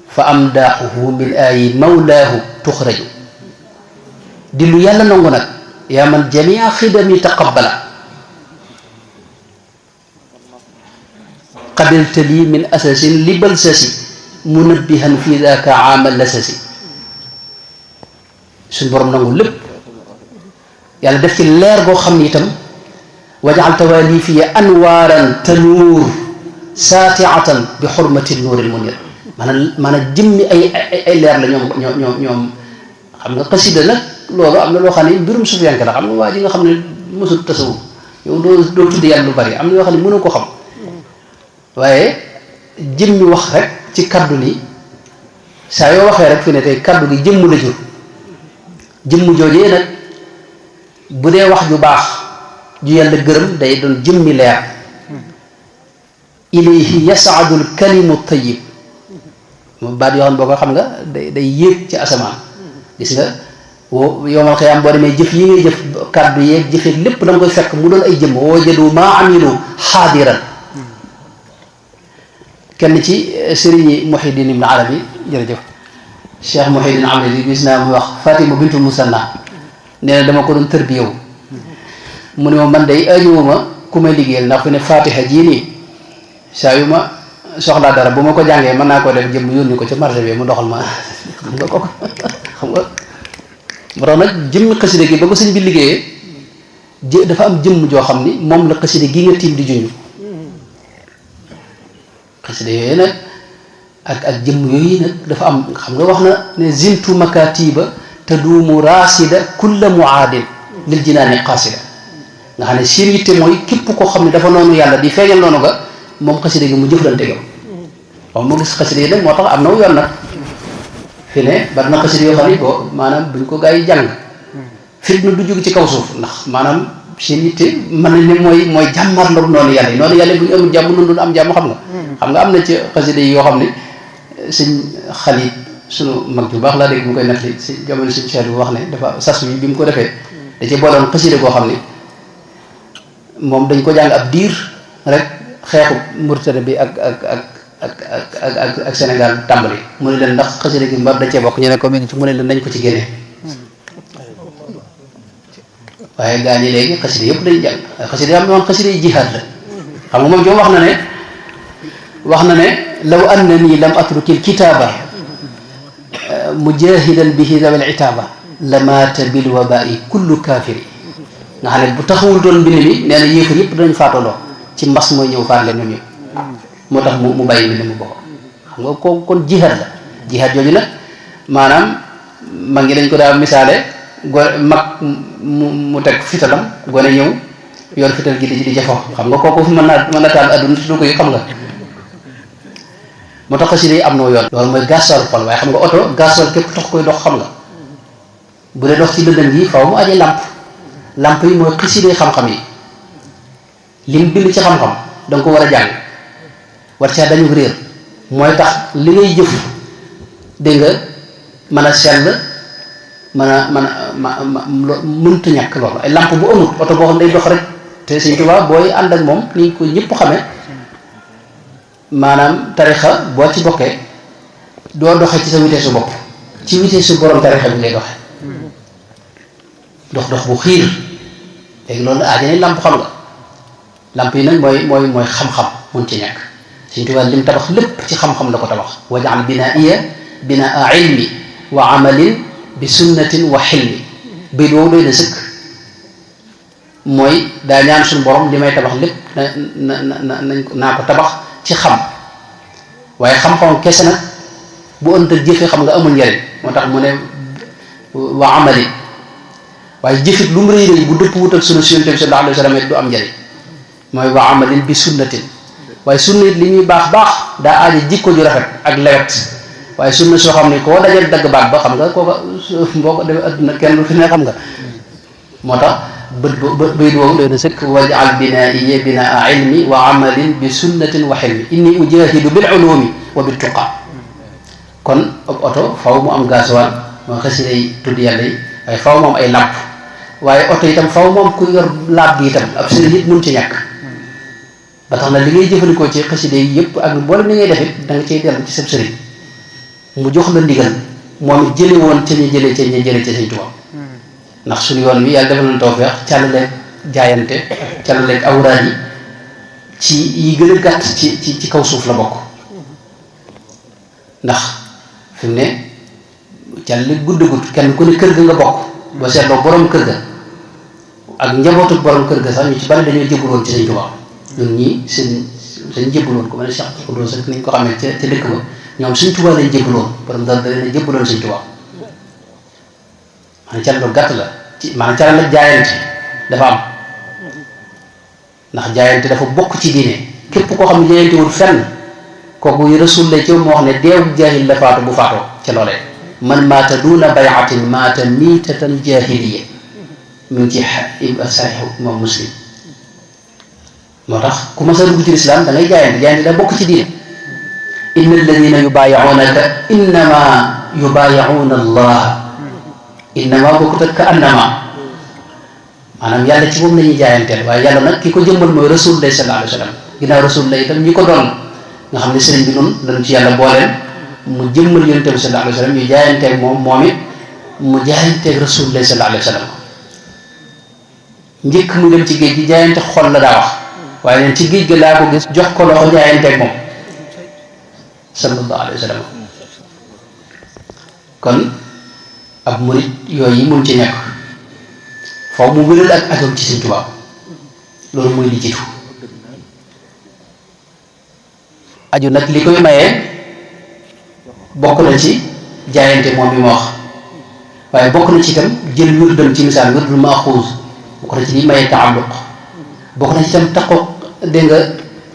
fa amdaaxuhu min ayi mawlaahu tuxraju di lu yàlla nangu nag yaa man jamia xidami taqabbala qabilta lii min asasin li balsasi munabbihan fi daaka aamal lasasi suñ borom nangu lépp yàlla def ci leer goo xam ni itam wajaal tawaali fiya anwaaran tanuur saatiatan bi xurmati nuuril munir maanaam jëmmi ay leer la ñoom xam nga xasida nag loolu am na loo xam ne mbirum sufiyanke la xam nga waa ji nga xam ne mësul tasawuf yow doo tudd yàlla lu bari am na yoo xam ne mënoo ko xam waaye jëmmi wax rek ci kaddu ni saa yoo waxee rek fi ne tey kaddu gi jëmm la jur jëmm joojee nag bu dee wax ju baax ju yàlla gërëm day doon jëmmi leer ilayhi yasaadu l kalimu tayyib mu baat yoo xam ne boo ko xam nga day yéeg ci asamaan gis nga yowmal xiyaam boo demee jëf yi ngay jëf kaddu yeeg jëfeeg lépp da nga koy fekk mu doon ay jëmm wajadu maa amilu xaadiran kenn ci sëriñi Muhiddin Ibn Arabi jërëjëf Cheikh Muhiddin Arabi gis naa muy wax Fatima bintu Musanna nee na dama ko doon tërbiyewu mu ne ma man day ajuwuma ku may liggéeyal ndax fi ne Fatiha jii nii saa yu ma soxlaa dara bu ma ko jàngee mën naa koo def jëm yónni ko ca marché bi mu doxal ma xam nga kooku xam nga moo tax nag jëmmi xasida gi ba ko sëñ bi liggéeyee dafa am jëmm joo xam ni moom la xasida gi nga tiim di junj xasida yooyu nag ak jëmm yooyu nag dafa am xam nga wax na ne zintu makatiba taduumu raasida kulla muaadin lil jinaani qaasida nga xam ne seen yitte mooy képp koo xam ne dafa noonu yàlla di feeñal noonu nga moom xasida gi mu jëflante yow xaw ma gis xasida yi nag moo tax am na yoon nag fi ne bari na xasida yoo xam ne ko maanaam buñ ko gaa yi jàng fitna du jóg ci kaw suuf ndax maanaam seen yitte mën nañ ne mooy jàmmarloog noonu yàlla yi noonu yàlla bu ñu amul jàmm noonu du am jàmm xam nga am na ci xasida yi yoo xam ne sëñ Xaliil sunu mag ju baax laa dégg mu koy nettali si jamono sëñ Cheikh bu wax ne dafa sas bi mu ko defee da ci booloon xasida koo xam ne moom dañ ko jàng ab diir rek xeexu Mauritanie bi ak Sénégal tàmbali mu ne leen ndax xasida gi mbar da cee bokk ñu ne ko mi ngi ci mu ne leen nañ ko ci génne waaye gaa ñi léegi xasida yëpp dañ jàng xasida yi am noonu xasida yi jihaad la xam nga moom joom wax na ne law annani lam atrukil kitaaba mujahidan bihi dawal itaaba lamaata bil wabai kullu kaafiri nga xam ne bu taxawul doon mbind mi nee na yéefar yëpp danañ faatandoo ci mbas mooy ñëw faat leen ñoom ñëpp moo tax mu bàyyi mbind mu bokk xam nga kooku kon jihaad la jihaad jooju nag maanaam mag ngi dañ ko daa misaale mag mu teg fitalam gone ñëw yor fital gi di jafo xam nga kooku mën na taal adduna te du ko yi xam nga moo tax xasida yi am noo yoon loolu mooy gasoil xol waaye xam nga oto gasoil képp tax koy dox xam nga bu dee dox ci lëndëm yi faaw mu aje làmp yi mooy xasida xam-xam yi lim bind ci xam-xam danga ko war a jàng war caa dañu réer mooy tax li ngay jëf dégg nga mën a sell mënta ñàkk loolu ay lamp bu amul oto boo xam day dox rek te Sëñ Tuubaa booy ànd ak moom ni ko ñëpp xamee maanaam tarixa boo ci bokkee doo doxee ci sa vitesse su bopp ci vitesse su borom tarixa bi ngay doxe dox bu xiir léegi loolu aajane lamp xam nga lamp yi nag mooy xam-xam mun ci ñàkk Sëñ Tuubaa lim tabax lépp ci xam-xam la ko tabax wajaal binaiya binaa ilmi wa amalin bi sunnatin wa xilmi bay doowu doy na sëkk mooy daa ñaan suñu borom li may tabax lépp naa ko tabax ci xam waaye xam-xam kese nag bu ënt ak jëfe xam nga amul njariñ moo tax mu ne wa amali waaye jëfit lu mu rëy rëy bu dëpp wut ak sunna Yonent bi sallallahu alayhi wa sallam du am njariñ mooy wa amalin bi sunnatin waaye sunna it li ñuy baax daa aaja jikko ju rafet ak lewet waaye sunna soo xam ne koo dajal dagg baat ba xam nga kooka boo ko defee adduna kenn lu fi ne xam nga moo tax bayit woowu doy na sëkk wajal binaiya binaa ilmi wa amalin bi sunnatin wa xilmi inni ujahidu bil ulumi wa bit tuqa kon ab oto faw mu am gasoil moo xasida yi tudd yàlla yi waaye faw mu am ay làmp waaye oto itam faw mu am ku yor laab gi itam ab sëriñ it mun ci ñàkk ba tax na li ngay jëfandikoo ci xasida yi yëpp ak boole ni ngay def it da nga cay dellu ci sab sëriñ mu jox la ndigal moom it jële woon ca ñu jëlee ca ñu jëlee ca Sëñ Tuubaa ndax suñu yoon bi yàlla defal na tawfeex càllaleeg jaayante càllaleeg awraad yi ci yi gën a gàtt ci kaw suuf la bokk ndax fi mu ne càllaleeg gudd kenn ku ne kër ga nga bokk boo seetloo borom kër ga ak njabootu borom kër ga sax ñu ci bari dañoo jëbbuloon ci Sëñ Tuubaa ñun ñii seen jëbbuloon ko ma ne Cheikh Koudous rek ni ñu ko xamee ca dëkk ba ñoom Sëñ Tuubaa lañ jëbbuloon borom dara da leen a jëbbuloon Sëñ Tuubaa maanaam cal lu gàtt la ci maanaam cal nag jaayante dafa am ndax jaayante dafa bokk ci diine képp koo xam ne jaayante wul fenn kooku rasul la ci moo wax ne deewu jaahil la faatu bu faatoo ca loolee man maata duuna bayatin maata miitatan jaahiliya mu ngi ci saxiix moom Muslim moo tax ku mas a dugg ci lislaam da ngay jaayante da bokk ci diine inna alladina yubaayi'uunaka innama yubaayi'uuna allah innama bokkut ak ka annama maanaam yàlla ci moom la ñuy jaayanteel waaye yàlla nag ki ko jëmmal mooy rasulullah sallallahu alayhi wa sallam ginnaaw rasulullah itam ñi ko doon nga xam ne sëriñ bi noonu lañu ci yàlla booleen mu jëmmal yonent bi sallallahu alayhi wa sallam ñu jaayanteeg moom it mu jaayanteeg rasulullah sallallahu alayhi wa sallam njëkk mu dem ci géej gi jaayante xol la daa wax waaye neen ci géej gi laa ko gis jox ko loxo jaayanteeg moom sallallahu alayhi wa sallam kon ab murit yooyu mun ci nekk foofu mu wéral ak atom ci Sëñ Tuubaa loolu mooy li jiitu aju nag li koy mayee bokk na ci jaayante moom bi ma wax waaye bokk na ci itam jël wirdam ci misaal wirdul maaxuus bokk na ci li mayee taalluq bokk na ci itam taqoo dégg nga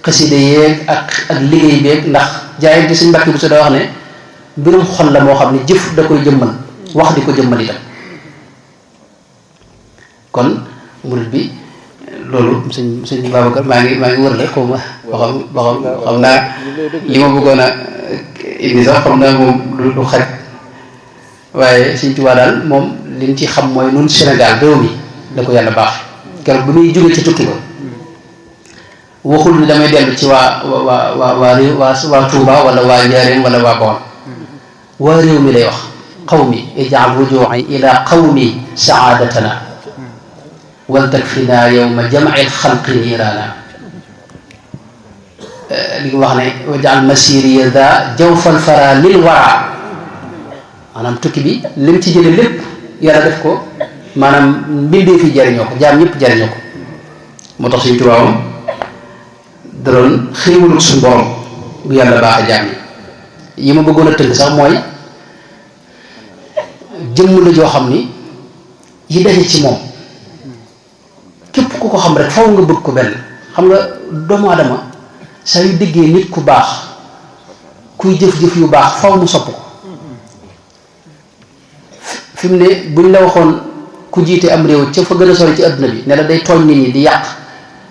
xasida yeeg ak liggéey beeg ndax jaayante suñ Mbàkke bu sa daa wax ne mbirum xol la moo xam ne jëf da koy jëmmal wax di ko jëmmal itam kon murid bi loolu sëñ Babacar maa ngi wër la xaw ma xam naa li ma bëggoon a indi sax xam naa moom du xaj waaye Sëñ Tuubaa daal moom liñ ci xam mooy nun Sénégal réew mi da ko yàlla baax keroog bi muy jóge ci tukki ba waxul ni damay dellu ci waa Touba wala waa Njaaréem wala waa Bawol waa réew mi lay wax qawmi ij'al ruju'i ila qawmi sa'adatana wal takfina yawma jam'il xalqi niirana li nga wax ne waj'al masiriya da jawfal fara lil wara maanaam tukki bi lim ci jële lépp yàlla def ko maanaam mbindee fi jariñoo ko jaam ñëpp jariñoo ko moo tax Sëñ Tuubaa moom da doon xéewalu suñu borom bu yàlla baax a jaam yi ma bëggoon a tënk sax mooy jëmm la joo xam ni yi daje ci moom képp ku ko xam rek faw nga bëgg ko benn xam nga doomu aadama saa yu déggee nit ku baax kuy jëf-jëf yu baax faw mu sopp ko fi mu ne buñ la waxoon ku jiite am réew ca fa gën a sori ci adduna bi ne la day tooñ nit ñi di yàq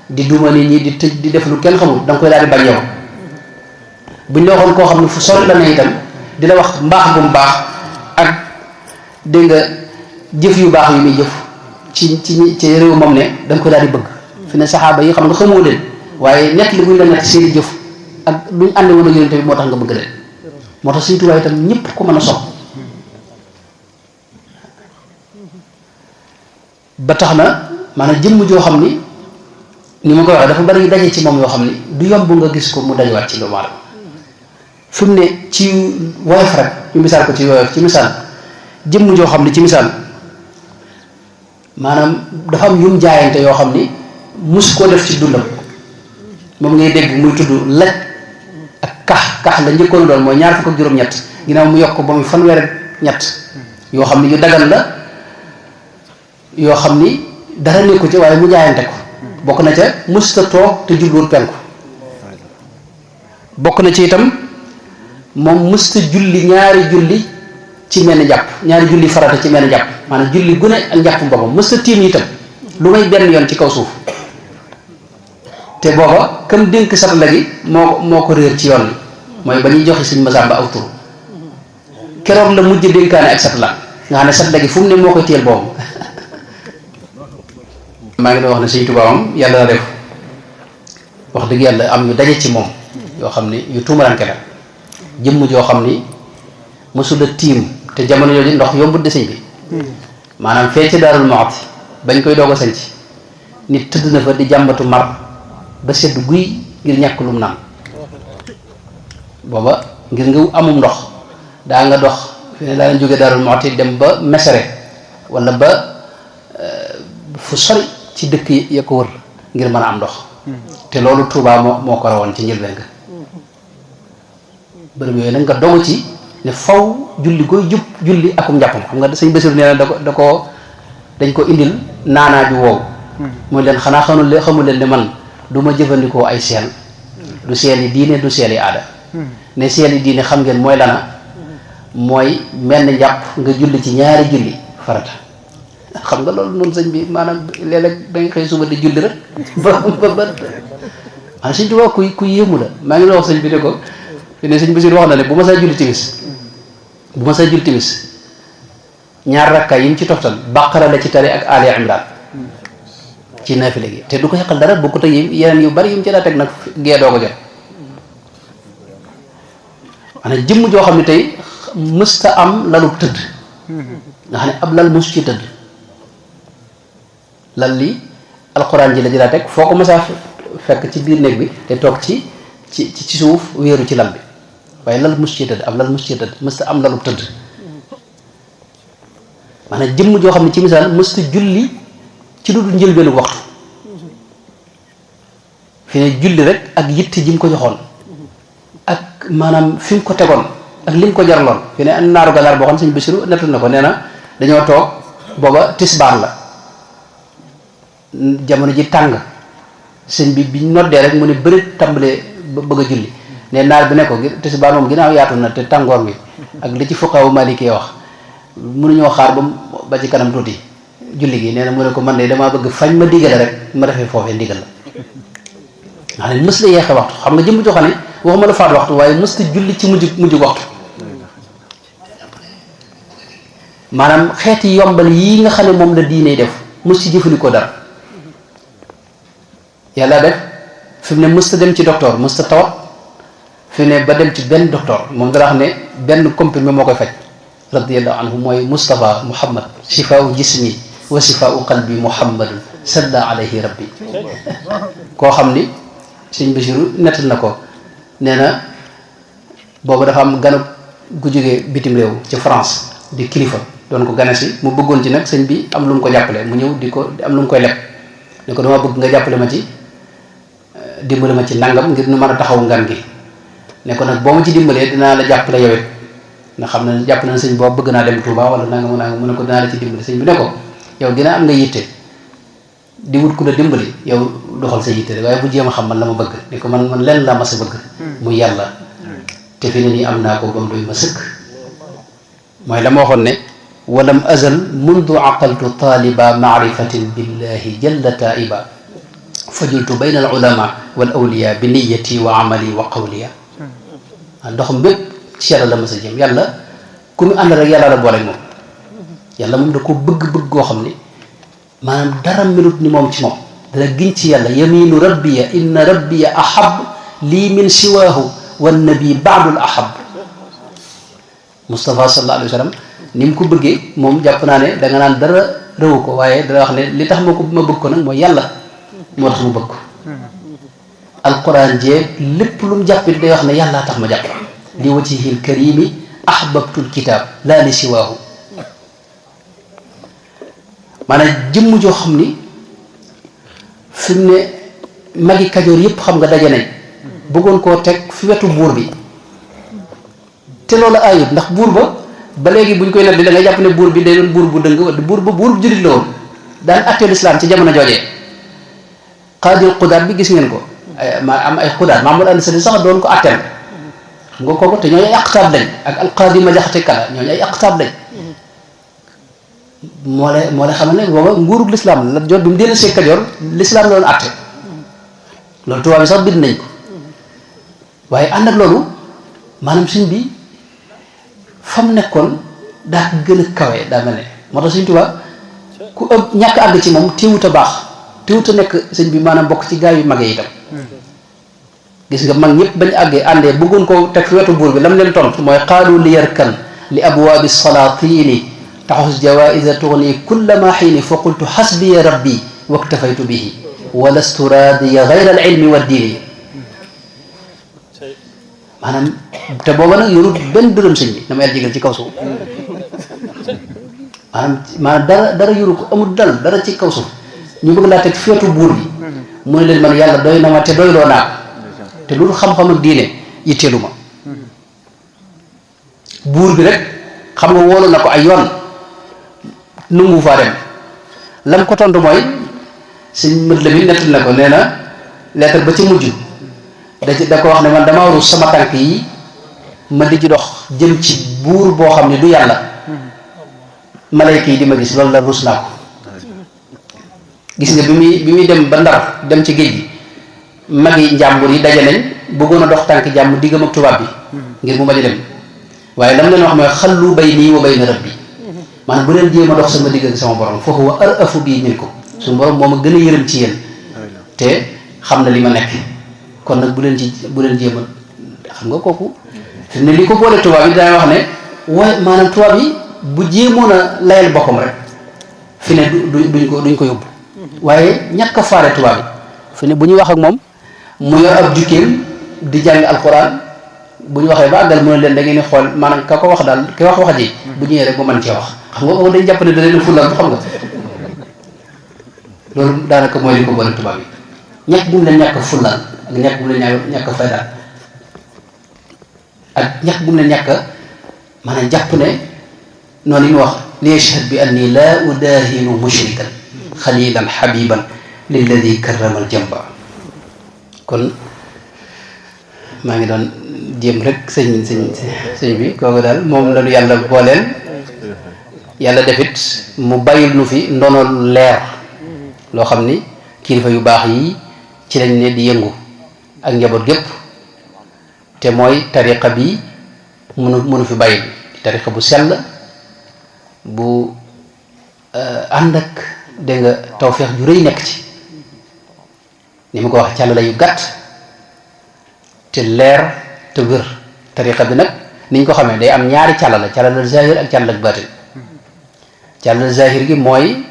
di duma nit ñi di tëj di def lu kenn xamul da nga koy daal di bañ yow buñ la waxoon koo xam ne fu sori la ne itam di la wax mbaax bu mu baax ak dégg nga jëf yu baax yu muy jëf ci réew moom ne da nga koy daal di bëgg fi ne saxaaba yi xam nga xamoo leen waaye nett li buñ la nett seeni jëf ak luñ ànd woon ak yonent bi moo tax nga bëgg leen moo tax Sëñ Tuubaa itam ñëpp ko mën a sopp ba tax na maanaam jëmm joo xam ni ma ko waxee dafa bari yu daje ci moom yoo xam ni du yomb nga gis ko mu dajewaat ci doomu aadama fi mu ne ci woyof rek ñu misaal ko ci woyof ci misaal jëmm joo xam ni ci misaal maanaam dafa am yum jaayante yoo xam ni mus koo def ci dundam moom ngay dégg muy tudd laj ak kax la njëkkoon doon mooy 20 ak juróom-ñett ginnaaw mu yokk ba muy fanweer-ñett yoo xam ni yu dagan la yoo xam ni dara nekku ci waaye mu jaayante ko bokk na ca musta toog te jubluwul penku bokk na ci itam moom musta julli ñaari julli ci menn jàpp ñaari julli farata ci menn jàpp maanaam julli gune ak njàpp boppam musta tiim itam lu may benn yoon ci kaw suuf te booba kam dénk satala gi moo ko réer ci yoon bi mooy ba ñuy joxe Sëñ Masamba aw tur keroog la mujj dénkaane ak satala nga xam ne satala gi fu mu ne moo koy téyel boobu maa ngi doon wax ne Sëñ Tuubaa moom yàlla na def wax dëgg yàlla am yu daje ci moom yoo xam ni yu tuumaranke la jëmm joo xam ni mosula tiim te jamono yooyu ndox yombut de sëñ bi maanaam fee ci Daarul Muxti bañ koy doog a sanc nit tëdd na fa di jàmbatu mar ba sedd guy ngir ñàkk lum naan booba ngir nga amum ndox daa nga dox fi ne daa leen jóge Daarul Muxti dem ba Mesere wala ba fu sori ci dëkk ya ko wër ngir mën a am ndox te loolu Tuubaa moo ko rawoon ci njëlbeen nga bërëb yooyu nag nga dogu ci ne faw julli koy jub julli akum njàppam xam nga Sëñ Basiru nee na dañ ko indil naanaa ju woow mooy leen xanaa xamul leen ne man du ma jëfandikoo ay seel du seel yi diine du seel yi aada ne seel yi diine xam ngeen mooy lana mooy menn njàpp nga julli ci ñaari julli farata xam nga loolu noonu sëñ bi maanaam léeg-léeg da nga xëy suba di julli rek ba maanaam Sëñ Tuubaa ku yéemu la maa ngi la wax sëñ bi ne ko fi ne sëñ Basiru wax na ne bu ma saa julli timis ñaar rakka yi mu ci toftal Baqara la ci tari ak Ali Imran ci naafile gi te du ko yàqal dara bokkut ak yeneen yu bari yu mu ci daa teg nag gee doo ko jot maanaam jëmm joo xam ne tey mësta am lalu tëdd nga xam ne ab lal mësu ci tëdd lal li alxuraan ji la daa teg foo ko mësaa fekk ci biir néeg bi te toog ci suuf wéeru ci lal bi waaye lal mësu ci tëdd ab lal mësu ci tëdd mësta am lalu tëdd maanaam jëmm joo xam ne ci misaal mësta julli ci lu dul njëlbeenu waxtu fi ne julli rek ak yitte ji mu ko joxoon ak maanaam fi mu ko tegoon ak li mu ko jarloon fi ne naaru ganaar boo xam ne Sëñ Basiru nettal na ko nee na dañoo toog booba tisbaar la jamono ji tàng sëñ bi biñ noddee rek mu ne bëri tàmbalee bëgg a julli ne naar bi ne ko tisbaar moom ginnaaw yaatu na te tàngoor bi ak li ci fuqahaa Maliki wax mënuñoo xaar ba ci kanam tuuti julli gi nee na mu ne ko man de damaa bëgg fañ ma digale rek ma defee foofee ndigal la xam ne mës la yeexe waxtu xam nga jëmm joo xam ne waxuma la faat waxtu waaye mës ta julli ci mujj waxtu maanaam xeeti yombal yii nga xam ne moom la diine def mës ci jëfandikoo dara yàlla def fi mu ne mës ta dem ci docteur mës ta tawat fi mu ne ba dem ci benn docteur moom dara xam ne benn comprimé moo koy faj radiyallahu anhu mooy Moustapha Muhammad shifaau jismi wa shifaau qalbi Muhammadun salla alayhi rabbi koo xam ni sëñ Basiru nettal na ko nee na boobu dafa am ganu gu jógee bitim réew ci France di kilifa doon ko gane si mu bëggoon ci nag sëñ bi am lu mu ko jàppale mu ñëw di ko am lu mu koy leb ne ko dama bëgg nga jàppale ma ci dimbale ma ci nangam ngir nu mën a taxaw ngan gi ne ko nag boo ma ci dimbalee dinaa la jàppale yow it nga xam ne jàpp na sëñ boobu bëgg naa dem Touba wala nangam mu ne ko dinaa la ci dimbale sëñ bi ne ko yow gën a am nga yitte di wut ku la dimbali yow doxal sa yitte waaye bu jéem a xam man la ma bëgg ne ko man lenn laa ma sa bëgg muy yàlla te fi ne nii am naa ko ba mu doy ma sëkk mooy la ma waxoon ne walam azal mundu aqaltu taaliba maarifatin billahi jalla taiba fajultu bayna al ulama wal awliya bi niyati wa amali wa qawliya ndoxam bépp ci yàlla la ma sa jëm yàlla ku mu ànd rek yàlla la boole moom yàlla moom da ko bëgg-bëgg goo xam ne maanaam dara melut ni moom ci moom dana giñ ci yàlla yaminu rabbiya inna rabbiya ahab lii min siwaahu wannabi baadul ahab Moustapha sallallahu alayhi wa sallam ni mu ko bëggee moom jàpp naa ne da nga naan dara rëwu ko waaye dana wax ne li tax ma bëgg ko nag mooy yàlla moo tax mu bëgg ko alquran jeeg lépp lu mu jàppit day wax ne yàllaa tax ma jàpp li wajhihil karimi ahbabtul kitab laa li siwaahu maanaam jëmm joo xam ni fi mu ne magi kajoor yëpp xam nga daje nañ bëggoon koo teg fi wetu buur bi te loolu ayut ndax buur ba léegi buñ koy neddi da ngay jàpp ne buur bi day doon buur bu dëng buur bu jullit la woon daan attee lislaam ci jamono joojee xaadil xudaat bi gis ngeen ko am ay xudaat Mamadou Anta Sali sax doon ko atteel xam nga kooku te ñooñu ay aqtaab lañ ak alqaadi ma jaxate kala ñooñu ay aqtaab lañ moo lay xamal ne booba nguurug lislaam la jot bi mu dellu see Kajoor lislaam la doon atte loolu tubaab bi sax bind nañ ko waaye ànd ak loolu maanaam suñ bi fa mu nekkoon daa ko gën a kawe daa mel ne moo tax suñ tubaab ku ëpp ñàkk àgg ci moom téewut a baax téewut a nekk sëñ bi maanaam bokk ci gaa yu mag yi itam gis nga mag ñëpp bañ àggee àndee bëggoon ko teg fi wetu buur bi lam leen tontu mooy qaalu li yarkan li abwaabi salaatini taxus jawaïsa tuxni kulla ma xiini fa qultu xasbiya rabbi waktafaytu bihi wa lastu raadiya gayra al ilmi wa diini maanaam te booba nag yorut benn dërëm sëñ bi dama yàlla jégal ci kaw suuf maanaam dara yoru ko amul dara ci kaw suuf ñu bëgg laa teg feetu buur bi mu ne leen man yàlla doy na ma te doyloo naa ko te loolu xam-xam ak diine yitteelu ma buur bi rek xam nga wóolu na ko ay yoon nungu faa dem lam ko tontu mooy sëñ mët la bi nettal na ko nee na lettre ba ci mujj da ko wax ne man damaa ruus sama tànk yi ma di ci dox jëm ci buur boo xam ne du yàlla malayka yi di ma gis loolu la ruus naa ko gis nga bi muy dem ba Ndar dem ci géej gi magi njàmbur yi daje nañ bëggoon a dox tànk jàmm diggam ak tubaab bi ngir mu bañ a dem waaye lam leen wax mooy xallu bayni wa bayna rabbi maanaam bu leen jéem a dox sama digg ak sama borom fa huwa arafu bii minkum suñu borom moo ma gën a yërëm ci yéen te xam na li ma nekk kon nag bu leen jéem a xam nga kooku fi ne li ko boole tubaab yi dana wax ne waaye maanaam tubaab yi bu jéemoon a layal boppam rek fi ne duñ ko yóbbu waaye ñàkk a faale tubaab yi fi ne bu ñuy wax ak moom mu yor ab jukkeem di jàng alquran bu ñu waxee ba àggal mu ne leen da ngeen di xool maanaam ka ko wax daal ki wax ji bu ñëwee rek mu mën cee wax xam nga dañ jàpp ne da leen fulal xam nga loolu daanaka mooy li ko boole tubaab yi ñàkk bu mu leen ñàkk fulal ak ñàkk bu mu leen ñàkk faydaal ak ñàkk bu mu leen ñàkk maanaam jàpp ne noonu yi mu wax li yashhad bi anni laa udaahinu mushrikan xalilan xabiban lilladi karrama aljamba kon maa ngi doon jéem rek sëñ bi kooku daal moom lañu yàlla booleel yàlla defit mu bàyyil nu fi ndono leer loo xam ni kilifa yu baax yi ci lañ ne di yëngu ak njaboot gépp te mooy tariqa bi mënu fi bàyyil tariqa bu sell bu ànd ak dégg nga tawfeex ju rëy nekk ci ni ma ko wax càll la yu gàtt te leer te wér tariqa bi nag niñ ko xamee day am ñaari càll la zahir ak càll ak baatin càll zahir gi mooy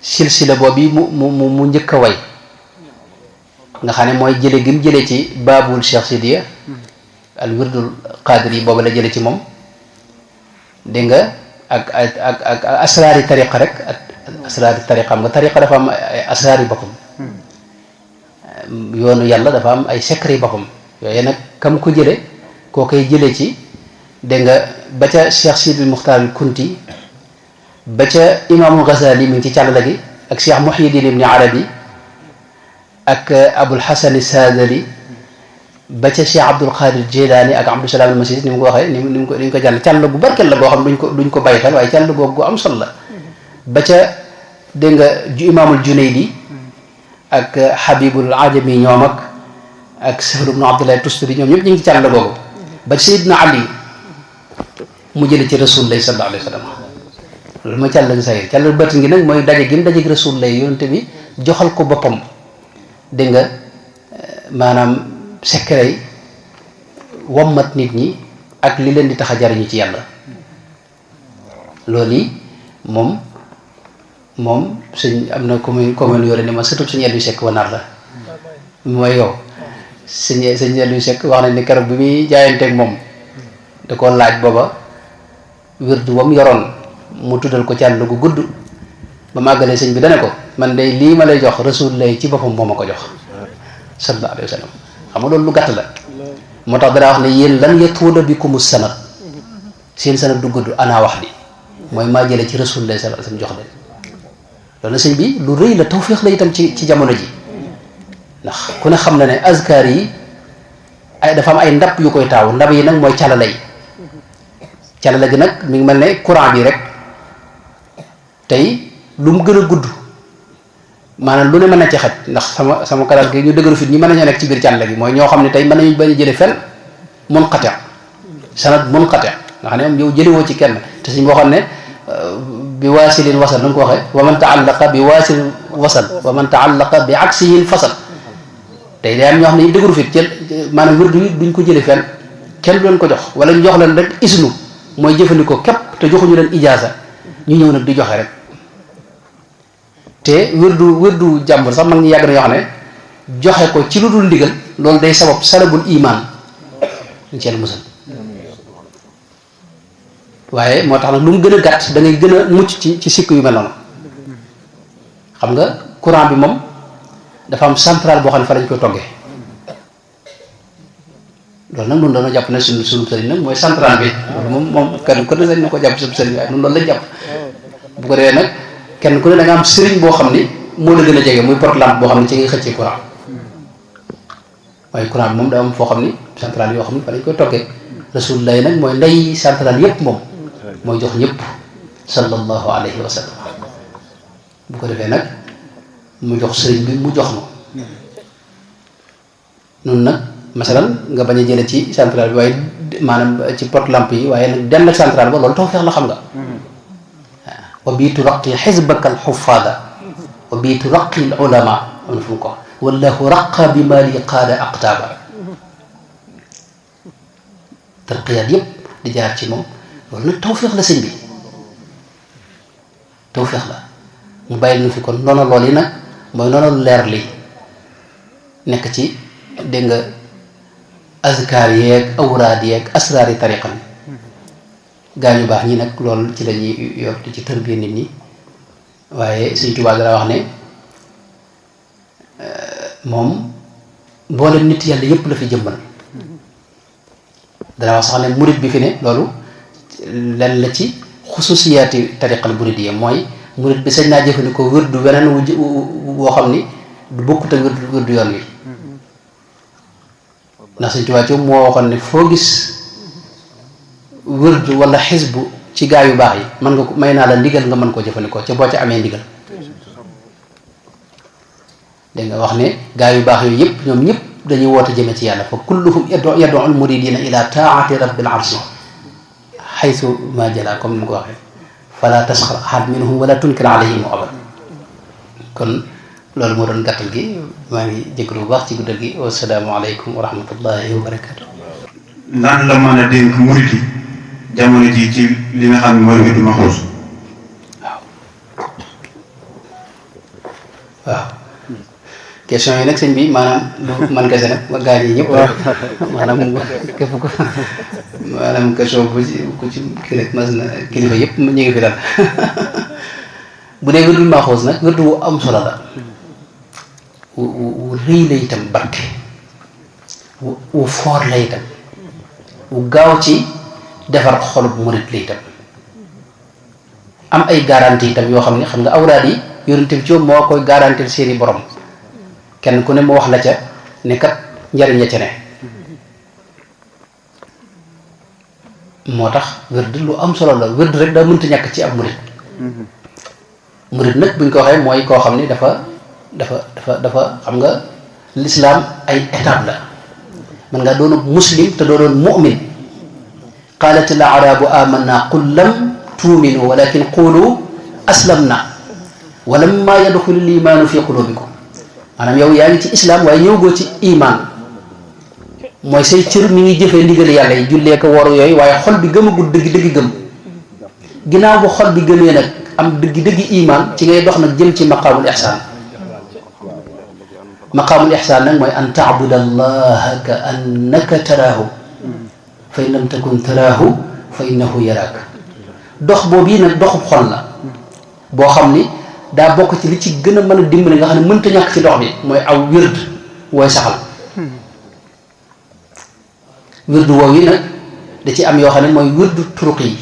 silsila boobu mu njëkk a way nga xam ne mooy jële gi mu jëlee ci baabul Cheikh Sidiya al wirdul qadir yi boobu la jële ci moom dégg nga ak asraari tariqa rek ak asraari tariqa xam nga tariqa dafa am ay asraari boppam yoonu yàlla dafa am ay secret yi boppam yooyu nag kam ko jële koo koy jële ci dégg nga ba ca Cheikh Sidi Muxtaar al Kunti ba ca imaamul Ghazali mi ngi ci càllala gi ak Cheikh Muhyiddin ibni Arabi ak Abul Hasan Sadali ba ca Cheikh Abdul Qadir Jilani ak Abdou Salam al Masis ni mu ko waxee ni mu ko jàll càll gu barkeel la boo xam duñ ko bàyyi xel waaye càll googu gu am solo la ba ca dégg nga imaamul Junaydi ak Habibul Ajami ñoom ak Sahl ibn Abdullah Tustari ñoom ñëpp ñu ngi ci càll googu ba Seydina Ali mu jële ci Rasulullah sallallahu alayhi wa sallam loolu mooy càll gi sayir càll batin gi nag mooy daje gi mu daje gi Rasulullah yonente bi joxal ko boppam dégg nga maanaam secret wommat nit ñi ak li leen di tax a jariñu ci yàlla loolu yi moom sëñ am na commune yore ni ma surtout sëñ Aliou Seck wanaar la mooy yow sëñ Aliou Seck wax nañ ni keroog bi muy jaayanteeg moom da ko laaj booba wirdu wam yoroon mu tuddal ko càll gu gudd ba màggalee sëñ bi dane ko man de lii ma lay jox Rasulullah ci boppam moo ma ko jox sallallahu alayhi wa sallam xam nga loolu lu gàtt la moo tax danaa wax ne yéen lan yatuula bikumu sanad seen sanad du gudd ana wax di mooy maa jële ci Rasulullah sallallahu alayhi wa sallam jox leen loolu sëñ bi lu rëy la tawfiix la itam ci jamono ji ndax ku ne xam na ne azkar yi ay dafa am ay ndab yu koy taaw ndab yi nag mooy calala yi calala gi nag mi ngi mel ne courant bi rek tey lu mu gën a gudd maanaam lu ne mën na ci xaj ndax sama kalaat gi ñu dëgëru fit ñi mën nañoo nekk ci biir calala gi mooy ñoo xam ne tey mën nañu bañ a jële fenn munqati sanad munqati nga xam ne yow jëliwoo ci kenn te suñ waxoon ne bi waasilin wasal nu ko waxee wa man taallaqa bi waasilin wasal wa man taallaqa bi aksihin fasal tey day am ñoo xam ne ñu dëgëru fit jël maanaam wirdu yi duñ ko jële fenn kenn du leen ko jox wala ñu jox leen rek isnu mooy jëfandikoo képp te joxuñu leen ijaasa ñu ñëw nag di joxe rek te wirdu jàmbur sax mag ñi yàgg na yoo xam ne joxe ko ci lu dul ndigal loolu day sabab salabul iman ñu ci musal waaye moo tax nag lu mu gën a gàtt da ngay gën a mucc ci sikk yu mel noonu xam nga courant bi moom dafa am centrale boo xam ne fa lañ koy toggee loolu nag ñun dañoo jàpp ne suñu sëriñ nag mooy centrale bi loolu moom kenn ku ne sañ na ko jàpp suñu sëriñ waaye ñun loolu lañ jàpp bu ko defee nag kenn ku ne da nga am sëriñ boo xam ni moo la gën a jege muy porte lampe boo xam ne ci ngay xëccee courant waaye courant bi moom daa am foo xam ni centrale yoo xam ne fa lañ koy toggee Rasulullah nag mooy ndey centrale yépp moom mooy jox ñëpp sallallahu alayhi wa sallam bu ko defee nag mu jox sëriñ bi mu jox ma noonu nag masalan nga bañ a jële ci centrale bi waaye maanaam ci porte lampe yi waaye nag denn ak centrale ba loolu tawfeex la xam nga wa bii turaqi xisbaka alxufaada wa bii turaqi al ulama am na fu mu ko wallahu raqa bi ma li qaada aqtaaba tarqiyaat yëpp di jaar ci moom loolu nag tawfeex la sëñ bi tawfeex la mu bàyyi nu fi kon noonu lool yi nag mooy noonu leer li nekk ci dégg nga azkaar yeeg awraad yeeg asraari tariqa bi gaa ñu baax ñi nag loolu ci la ñuy yor di ci tërbiya nit ñi waaye Sëñ Tuubaa dara wax ne moom mboolem nit yàlla yépp la fi jëmmal dana wax sax ne murid bi fi ne loolu lenn la ci xususiyaati tariqal muridiyya mooy murid bi sañ naa jëfandikoo wërdu weneen woo xam ni du bokkut ak wërdu yoon wi ndax Sëñ Tuubaa ci moo waxoon ne foo gis wërd wala xisbu ci gaa yu baax yi mën nga ko may naa la ndigal nga mën koo jëfandikoo ca boo ca amee ndigal dégg nga wax ne gaa yu baax yooyu yëpp ñoom ñëpp dañuy woote jëme ci yàlla fa kulluhum yad'u al muridina ila taati rabbil arsi xaytu ma jala comme ni mu ko waxee fala tasxar ahad minhum wala tunkir alayhim abad kon loolu moo doon gàttal gi maa ngi jégalu bu baax ci guddal gi wasalaamu aleykum wa rahmatullahi wa barakatu lan la mën a dénk murid yi jamono ji ci li nga xam ne mooy wirdu Maxuus waaw question yi nag sëñ bi maanaam du man kese nag ma gaañ yi ñëpp maanaam képp ko maanaam question bu ci ku ci kii rek mas na kilifa yëpp ñu ngi fi dal bu dee wirdul Maxuus nag wirdu wu am solo la wu rëy la itam barke wu foor la itam wu gaaw ci defar xolub murit la itam am ay garantie itam yoo xam ne xam nga awraad yi yonent bi ci moo koy garantir seeni borom kenn ku ne mu wax la ca ne kat njariñ la ca ne moo tax wird lu am solo la wird rek daa mënta ñàkk ci ab murit nag buñ ko waxee mooy koo xam ne dafa xam nga lislaam ay étape la man nga doon muslim te doo doon mu'min qaalat al arabu amanna qul lam tuuminu walakin qulu aslamna walamma yadxulu l imaanu fi qulubikum maanaam yow yaa ngi ci islam waaye ñëwgoo ci iman mooy say cër mi ngi jëfee ndigal yàlla yi jullee ko woru yooyu waaye xol bi gëmagul dëgg gëm ginnaaw bu xol bi gëmee nag am dëgg iman ci ngay dox nag jëm ci maqaamul ihsaan maqaamul ihsaan nag mooy an taabuda allaha ka annaka taraahu fa in lam takun taraahu fa innahu yaraak dox boobu yi nag doxub xol la boo xam ni daa bokk ci li ci gën a mën a dimbali nga xam ne mënta ñàkk ci dox bi mooy aw wird wooy saxal wird woow yi nag da ci am yoo xam ne mooy wird turuq yi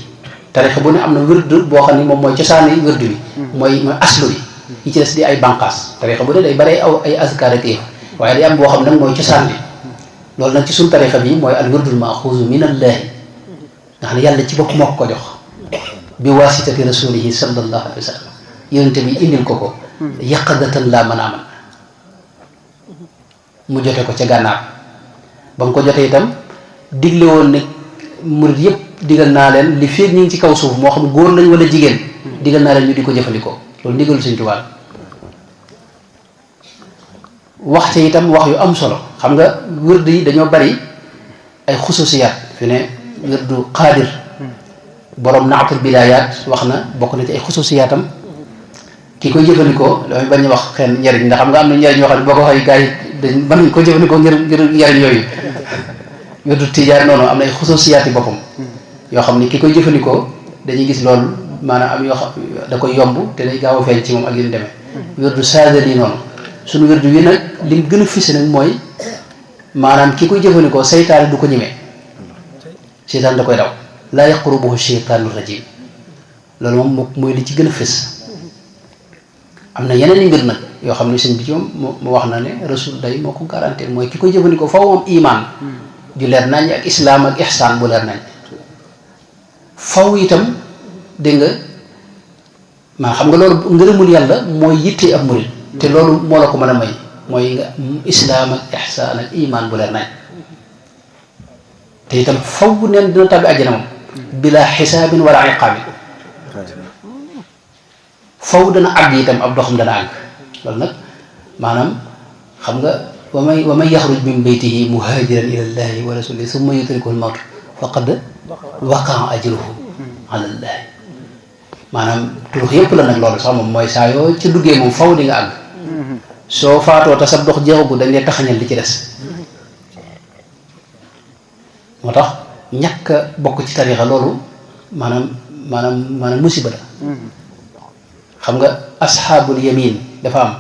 tarixa bu ne am na wird boo xam ne moom mooy cosaani wird bi mooy aslu bi yi ci des di ay bànqaas tarixa bu ne day bare aw ay azkar ak yëf waaye day am boo xam ne nag mooy cosaan bi loolu nag ci suñ tarixa bi mooy al wirdul maxuuzu min allahi nga xam ne yàlla ci bopp moo ko jox bi waasitati rasulihi sallallahu alayhi wa sallam yonente bi indil ko yaqadatan laa mën a amal mu jote ko ca gànnaar ba mu ko jotee itam digle woon ne murid yëpp digal naa leen li feeg ñu ngi ci kaw suuf moo xam góor lañ wala jigéen digal naa leen ñu di ko jëfandikoo loolu ndigalu Sëñ Tuubaa wax ca itam wax yu am solo xam nga wird yi dañoo bari ay xususiyaat fi ne wirdu qaadir borom naatul bidaayaat wax na bokk na ci ay xususiyaatam ki koy jëfandikoo damay bañ a wax xen njariñ ndax xam nga am na njariñ yoo xam ne boo ko waxee gars yi dañ mën nañ ko jëfandikoo ngir njariñ yooyu wirdu tijaan noonu am na ay xususiyaati boppam yoo xam ni ki koy jëfandikoo dañuy gis loolu maanaam am yoo xam da koy yomb te day gaaw a feeñ ci moom ak yéen demee wirdu saadali noonu suñu wirdu wi nag lim gën a fise nag mooy maanaam ki koy jëfandikoo seytaane du ko ñemee seytaan da koy daw laa yaqrubuhu sheytaanu rajim loolu moom mooy li ci gën a fës am na yeneen i mbir nag yoo xam ne sëñ bi ci moom mu wax na ne rasul day moo ko garantir mooy ki koy jëfandikoo faw moom iman ju leer nañ ak islaam ak ihsaan bu leer nañ faw itam dégg nga maa xam nga loolu ngërëmul yàlla mooy yitte ab murid te loolu moo la ko mën a may mooy nga islaam ak ihsaan ak iman bu leer nañ te itam faw neen dina tàbbi àjjana moom bila xisaabin wala iqaabin faw dana àgg itam ab doxam dana àgg loolu nag maanaam xam nga wa man yaxruj min baytihi muhaajiran ila llahi wa rasulihi summa yudrikuhu l-mawtu faqad waqaa ajruhu ala llahi maanaam turux yépp la nag loolu sax moom mooy saa yoo ci duggee moom faw di nga àgg soo faatoo te sa dox jeexagu dañ lay taxañal li ci des moo tax ñàkk a bokk ci tarixa loolu maanaam musiba la xam nga asxaabul yamin dafa am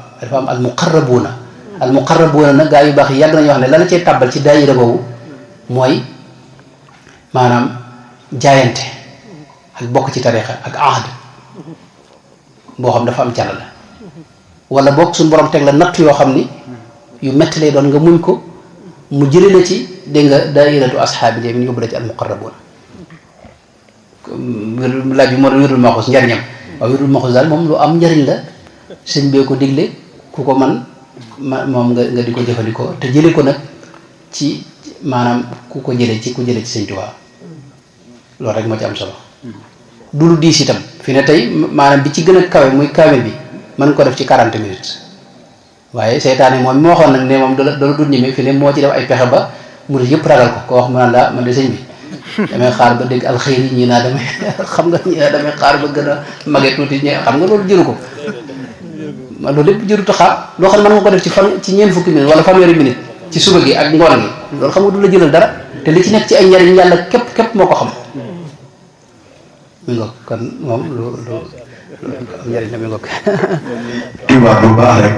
al muqarrabuuna nag gaa yu baax yi yàgg nañu wax ne lana cee tàbbal ci daayira boobu mooy maanaam jaayante ak bokk ci tarixa ak ahd boo xam dafa am càll la wala bokk suñu borom teg la natt yoo xam ni yu metti lay doon nga muñ ko mu jëlee na ci dégg nga daayiratu ashaabil yamin yóbbu la ci al muqarrabuun laaj bi moo doon wérdul maxuus njariñam waaw wérdul maxuus daal moom lu am njariñ la sëñ bee ko digle ku ko man moom nga di ko jëfandikoo te jële ko nag ci maanaam ku jële ci sëñ Tuubaa loolu rek moo ci am solo du lu diis itam fi ne tey maanaam bi ci gën a kawe muy kawe bi mën ko def ci 40 minutes waaye seytaane moom mi waxoon nag ne moom dala dul ñeme fi ne moo ci def ay pexe ba mu yëpp ragal ko wax mu naan la man de sëñ bi damay xaar ba dégg alxeyri ñii naa damay xam nga ñii naa damay xaar ba gën a mage tuuti ñi xam nga loolu jëru ko ma loolu lépp jëruta xaar loo xam ne mën nga ko def ci ñeent fukki minutes wala fanweeri minutes ci suba gi ak ngoon gi loolu xam nga du la jëlal dara te li ci nekk ci ay njariñ yàlla képp moo ko xam mi ngoog kon moom lu am njariñ la mi ngoog tubaab bu baax rek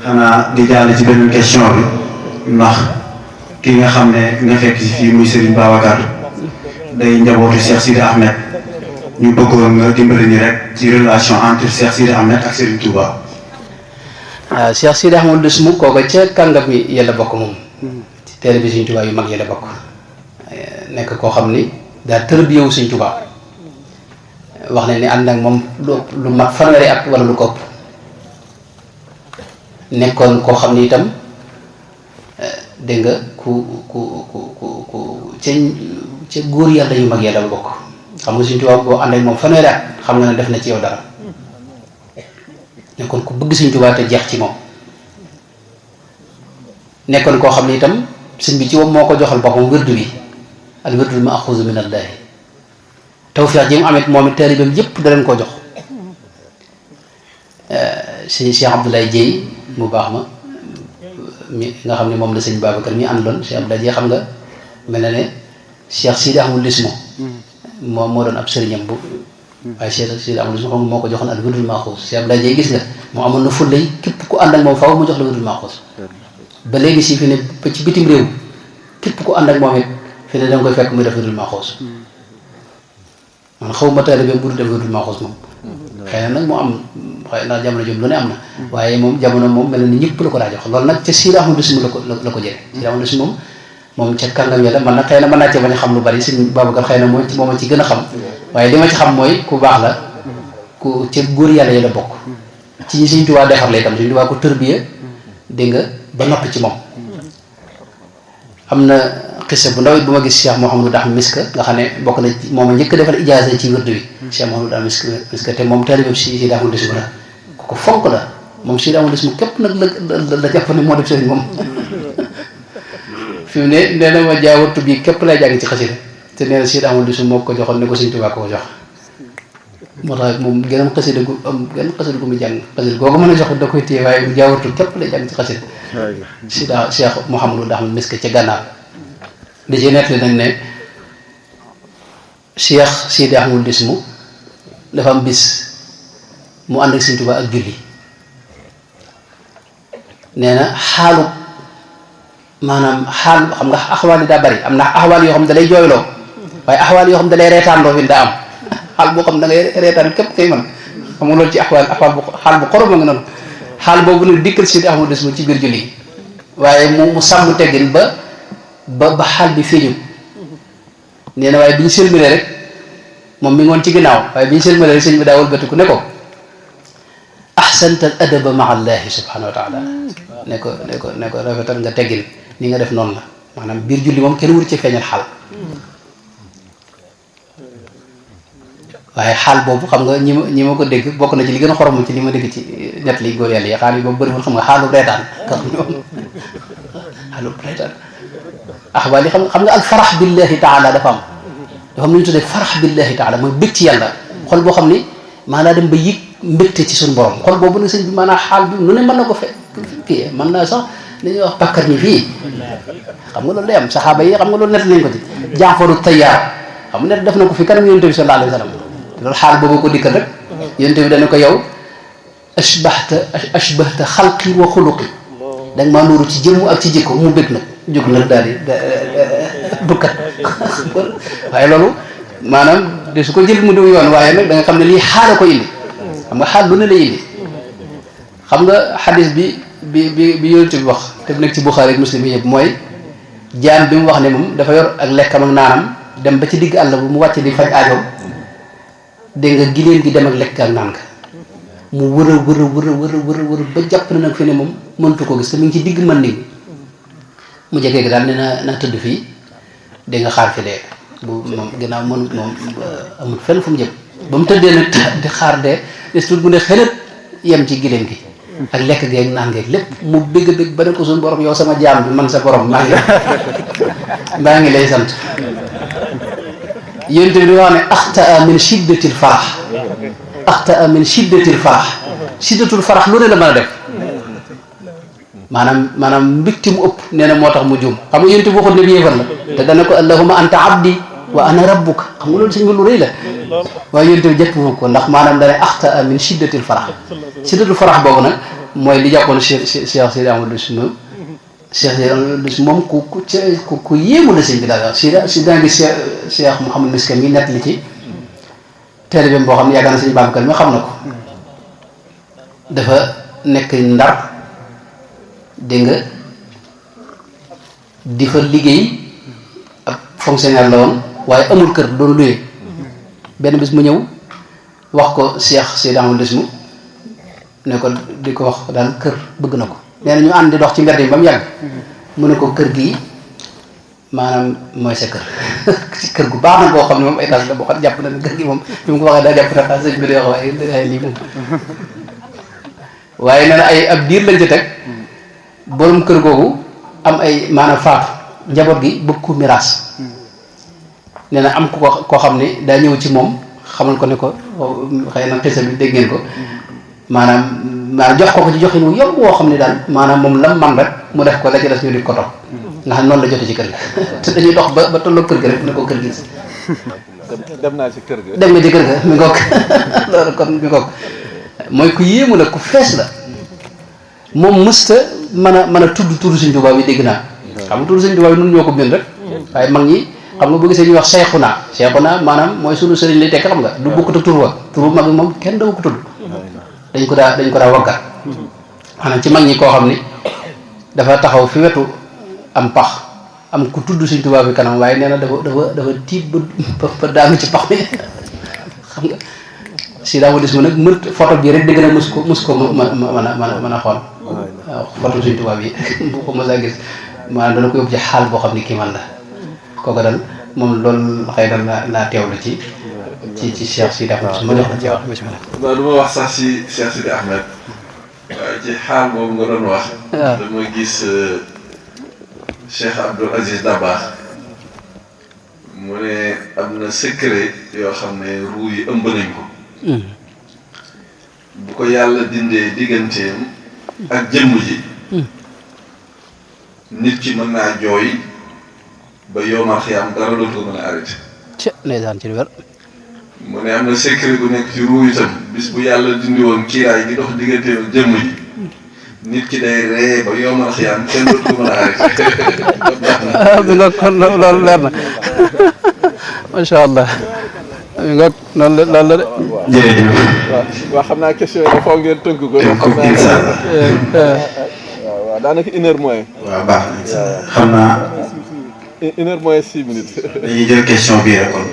xanaa di jàll ci beneen question bi ndax ki nga xam ne nga fekk si fii muy Serigne Babacar day njabootu Cheikh Sidi Ahmed ñu bëggoon nga dimbali ñu rek ci relation entre Cheikh Sidi Ahmed ak Serigne Touba. waaw Cheikh Sidi Ahmed Lismu kooka ca kàngam yi yàlla bokk moom ci téere bi Serigne Touba yu mag yàlla bokk nekk koo xam ni daa tërbiyewu Serigne Touba wax ne ni ànd ak moom lu mat fanweeri at wala lu ko ëpp nekkoon koo xam ni itam dégg nga ku ca góor yàlla yu mag yàlla bokk xam nga Sëriñ Tuubaa boo ànd ak moom fanweeri at xam nga ne def na ci yow dara nekkoon ku bëgg Sëriñ Tuubaa te jeex ci moom nekkoon koo xam ni itam sëñ bi ci moom moo ko joxal boppam wérdu bi al wérdul maaxuuzu min allaahi tawfiix ji mu amit moom it taalibeem yépp da leen koo jox sëñ Cheikh Abdoulaye Dieye mu baax ma mi nga xam ne moom la sëñ Babacar mi àndoon Cheikh Abdoulaye Dieye xam nga mel na ne Cheikh Sidi Ahmad Lismo moom moo doon ab sëriñam bu waaye Cheikh Sidi Ahmad Lismo xam nga moo ko joxoon al wérdul maaxuuz Cheikh Abdoulaye Dieye gis nga moo amoon na fullay képp ku ànd ak moom faaw mu jox la wérdul maaxuuz ba léegi si fi ne ba ci bitim réew képp ku ànd ak moom it fi ne danga koy fekk muy def wérdul maaxuuz man xaw ma taalibeem bu du def wérdul maaxuuz moom xëy na nag mu am xëy na jamono jom lu ne am na waaye moom jamono moom mel na ni ñëpp la ko daa jox loolu nag ca Sidi Ahmad Lismo la ko jëlee Sidi Ahmad Lismo moom ca kàngam yàlla man nag xëy na mën naa cee bañ a xam lu bari sëñ Babacar xëy na moom a ci gën a xam waaye li ma ci xam mooy ku baax la ku ca góor yàlla yi la bokk ci ñi Sëñ Tuubaa defar la itam Sëñ Tuubaa ko tërbiye dégg nga ba noppi ci moom am na xisa bu ndaw it bu ma gis Cheikh Mouhamadou Ahmed Miska nga xam ne bokk na moom a njëkk a defal ijaasa ci wërdu wi Cheikh Mouhamadou Ahmed Miska te moom taalibeem Sidi Ahmad Lismo la ku ko fonk la moom Sidi Ahmad Lismo képp nag la jàpp ne moo def sëriñ moom fi mu ne nee na ma jaawartu bii képp lay jàng ci xasida te nee na Sidi Ahmad Lismo moo ko joxoon ne ko Sëñ Tuubaa ko jox moo tax moom gën a xasida gu am gën a xasida gu muy jàng xasida googu mën a jox da koy téye waaye jaawartu képp lay jàng ci xasida Sidi Cheikh Mouhamadou Ahmed Miska ca gànnaar da ci nettali nag ne Cheikh Sidi Ahmad Lismo dafa am bis mu ànd ak Sëñ Tuubaa ak julli nee na xaalu maanaam xaal xam nga axwaal yi daa bari am na axwaal yoo xam ne da lay jooyloo waaye axwaal yoo xam ne da lay reetaanloo fi daa am xaal boo xam ne da ngay reetaan képp kay man xam nga loolu ci axwaal bu xaal bu xorom a nga noonu xaal boobu nag dikkal Sidi Ahmad Lismo ci biir julli waaye mu sàmm teggin ba xaal bi feeñu nee na waaye bi ñu sëlmalee rek moom mi ngi woon ci ginnaaw waaye bi ñu sëlmalee rek sëñ bi daa wëlbatiku ne ko ahsanta al adaba maa allahi subhanahu wa taala ne ko rafetal nga teggin ni nga def noonu la maanaam biir julli moom kenn wur ci feeñal xaal waaye xaal boobu xam nga ñi ma ko dégg bokk na ci li gën a xorom ci li ma dégg ci net li góor yàlla yi xaal yi boobu bëriwul xam nga xaalu reetaan xaalu reetaan axwaal yi xam nga al farax billahi taala dafa am lu ñu tuddee farax billahi taala mooy bëgg ci yàlla xol boo xam ni maanaa dem ba yëg mbégte ci suñu borom xol boobu nag sëñ bi maanaa xaal bi lu ne mën na ko fii mën naa sax li ñuy wax bakkar ñi fii xam nga loolu day am saxaaba yi xam nga loolu nett nañ ko ci Jaafaru Tayyaar xam nga net def na ko fi kanam yonent bi sallallahu alayhi wa sallam loolu xaal boobu ko dikkal rek yonent bi dana ko yow ashbahta xalqi wa xuluqi da nga maa nuuru ci jëmm ak ci jikko mu bég nag jóg nag daal di bukkat waaye loolu maanaam de su ko jël mu diw yoon waaye nag da nga xam ne lii xaala ko indi xam nga xaal lu ne lay indi xam nga xadis bi yonent bi wax te nekk ci Buxaari ak Muslim yëpp mooy jaam bi mu wax ne moom dafa yor ak lekkam ak naanam dem ba ci digg àll bu mu wàcc di faj aajoom dégg nga giléem gi dem ak lekk ak naan ka mu wër ba jàpp na nag fi ne moom mëntu ko gis te mi ngi ci digg mën ni mu jegee gi daal ne na tëdd fii dégg nga xaar fi dee bu moom ginnaaw mënut moom amul fenn fu mu jëm ba mu tëddee nag di xaar dee des tuut bu ne xelet yem ci giléem gi ak lekk geeg naan geeg lépp mu bëgg ba ne ko suñu borom yow sama jaam bi man sa borom maa ngi lay sant yéen tamit di wax ne axtaa min shiddatil farax axtaa min shiddatil farax shiddatul farax lu ne la mën a def maanaam mbégte mu ëpp nee na moo tax mu juum xam nga yéen tamit waxut ne bi yéefar la te dana ko allahumma anta abdi wa ana rabbuka xam nga loolu sëñ bi lu rëy la waaye yéen tamit jëpp ko ndax maanaam dana axtaa min shiddatil farax shiddatul farax boobu nag mooy li jàppoon Cheikh Sidi Amadou Sunu Cheikh Sidi Amadou Sunu moom ku yéemu la sëñ bi daal si daa ngi Cheikh Mouhamadou Miska mi nett li ci taalibeem boo xam ne yaakaar na sëñ Babacar mi xam na ko dafa nekk Ndar dégg nga di fa liggéey ab fonctionnaire la woon waaye amul kër doon luye benn bis mu ñëw wax ko Cheikh Sidi Amadou Sunu ne ko di ko wax daal kër bëgg na ko nee na ñu ànd di dox ci mbedd yi ba mu yàgg mu ne ko kër gi maanaam mooy sa kër kër gu baax na boo xam ne moom étage la boo xam ne jàpp na ne kër gi moom bi mu ko waxee daa jàpp na sëñ bi day wax waaye lii moom waaye nee na ay ab diir lañ ci teg borom kër googu am ay maanaam faatu njaboot gi bëgg ko miraas nee na am ku ko koo xam ne daa ñëw ci moom xamal ko ne ko xëy na xisa bi dégg ngeen ko maanaam jox ko ci joxin wu yomb woo xam ne daal maanaam moom lam man rek mu def ko la ci des ñu di ko topp nga xam noonu la jote ci kër ga te dañuy dox ba tolloo kër ga rek ne ko kër gi dem naa ci kër ga dem nga ci kër ga mi ngoog loolu kon mi ngoog mooy ku yéemu la ku fees la moom mësta mën a tudd turu Sëñ Tuubaa bi dégg naa xam nga turu Sëñ Tuubaa bi nun ñoo ko bind rek waaye mag ñi xam nga boo gisee ñuy wax Seexuna maanaam mooy sunu sëriñ lay tekk xam nga du bokkut ak tur wa turu mag bi moom kenn daw ko tudd dañ ko daa waggat maanaam ci mag ñi koo xam ni dafa taxaw fi wetu am pax am ku tudd Sëñ Tuubaa bi kanam waaye nee na dafa tiit ba daanu ci pax mi xam nga si daa ma dis ma nag mën photo bii rek dégg na mus ko mën a xool waaw photo Sëñ Tuubaa bi bu ko mos a gis maanaam dana ko yóbbu ci xaal boo xam ni kii man la kooku daal moom loolu xëy na naa teewlu ci Cheikh Sidi Ahmed su ma jox la ci wax bismillah waaw du ma wax sax si Cheikh Sidi Ahmed waaye ci xaal boobu nga doon wax dama gis Cheikh Abdoul Aziz Dabakh mu ne am na secret yoo xam ne ruu yi ëmb nañ ko bu ko yàlla dindee digganteem ak jëmm ji nit ki mën naa jooy ba yoomal xiyaam dara dootu ko mën a arrêté ndeysaan ci lu wér mu ne am na secret bu nekk ci ruu itam bis bu yàlla dindi woon kiiraay gi dox digganteem ak jëmm ji nit ki day ree ba yoomal xiyaam kenn dootu ko mën a arrêté bi nga kon loolu leer na macha allah mi nga loolu la de jërëjëf. waaw xam naa question yi foog ngeen tënk ko incha allah. waaw daanaka 1 heure moins waaw baax na xam naa 1 heure moins 6 minutes dañuy jël question bii rek kon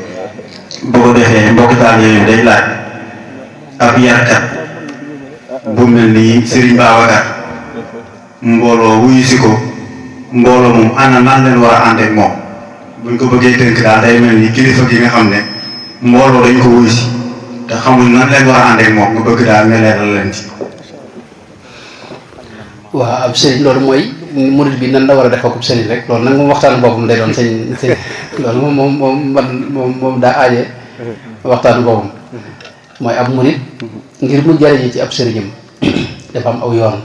boo ko defee mbokk taal yooyu day laaj ab yarkat bu mel ni Serigne Babacar mbooloo wuyu si ko mbooloo moom ana nan leen war a ànd ak moom buñ ko bëggee tënk daal day mel ni kilifa gi nga xam ne mbooloo dañ ko wuyu si te xamul nan leen war a ànd ak moom nga bëgg daal ne leeral leen ci. waaw ab sëriñ loolu mooy murid bi nan la war a def ak sëriñ rek loolu nag moom waxtaanu boppam lay doon sëñ loolu moom daa aaje waxtaanu boppam mooy ab murid ngir mu jariñu ci ab sëriñam dafa am aw yoon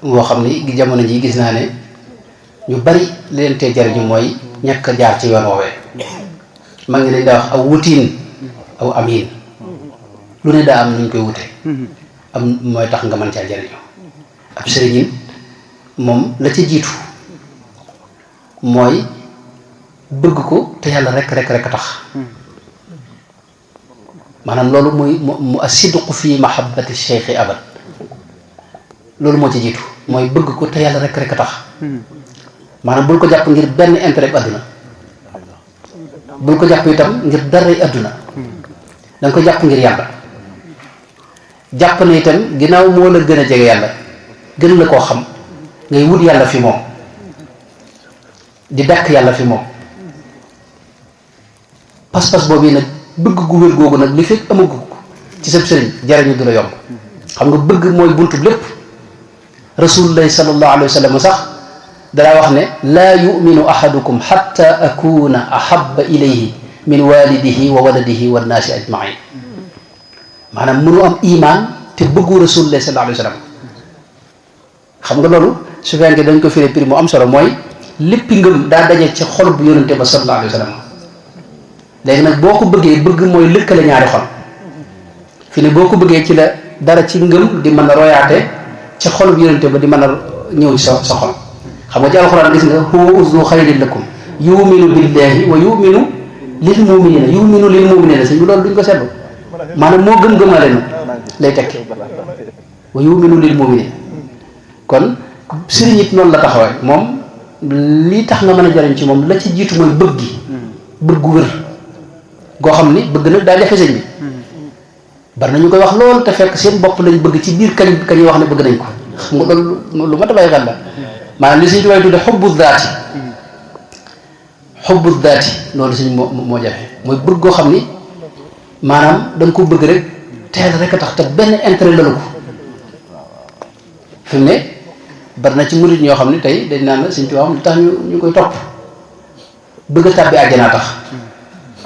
woo xam ni jamono ji gis naa ne ñu bari leen tee jariñu mooy ñàkk a jaar ci yoon woowee maa ngi leen daa wax aw wutiin aw amiin lu ne daa am nuñ koy wute am mooy tax nga mën caa jariñu ab sëriñin moom la ca jiitu mooy bëgg ko te yàlla rek a tax maanaam loolu muy mu asidqu fi mahabbati cheikhi abad loolu moo ci jiitu mooy bëgg ko te yàlla rek a tax maanaam bul ko jàpp ngir benn intérêt bu àdduna bul ko jàpp itam ngir daray àdduna da nga ko jàpp ngir yàlla jàpp na itam ginnaaw moo la gën a jege yàlla gën la koo xam ngay wut yàlla fi moom di dàkk yàlla fi moom pas-pas boobu nag bëgg gu wér googu nag li fekk amagu ko ci sab sëriñ jariñu du la yomb xam nga bëgg mooy buntu lépp rasulullahi sallallahu alayhi wa sallam sax danaa wax ne laa yuminu ahadukum xatta akuna ahaba ilayhi min walidihi wa waladihi wa naasi ajmain maanaam mënu am iman te bëggu rasulullahi sallallahu alayhi wa sallam xam nga loolu su fekkee dañ ko firee prix mu am solo mooy lépp ngëm daa daje ci xol bu yonente ba sallallahu alayhi wa sallam léegi nag boo ko bëggee bëgg mooy lëkkale ñaari xol fi ne boo ko bëggee ci la dara ci ngëm di mën a royaate ci xol bu yonente ba di mën a ñëw ci sa xol xam nga ci alxuraan gis nga huwa uznu xayrin lakum yuminu billahi wa yuminu lil muminina sëñ bi loolu duñ ko seetlu maanaam moo gëm-gëmaale nu lay tekki wa yuminu lil muminina kon sëriñ it noonu la taxawee moom lii tax nga mën a jariñ ci moom la ci jiitu mooy bëgg gi bëgg gu wér goo xam ni bëgg nag daa jafe sëñ bi bari na ñu koy wax loolu te fekk seen bopp lañ bëgg ci biir kañ wax ne bëgg nañ ko xam nga loolu lu mat a bàyyi xel la maanaam li suñ tubaab tudde xubbu daati loolu suñ moo jafe mooy bëgg goo xam ni maanaam da nga ko bëgg rek teel rek a tax te benn intérêt lalu ko fi mu ne bari na ci murit ñoo xam ne tey dañ naan la suñ tubaab li tax ñu koy topp bëgg a tàbbi àjjana tax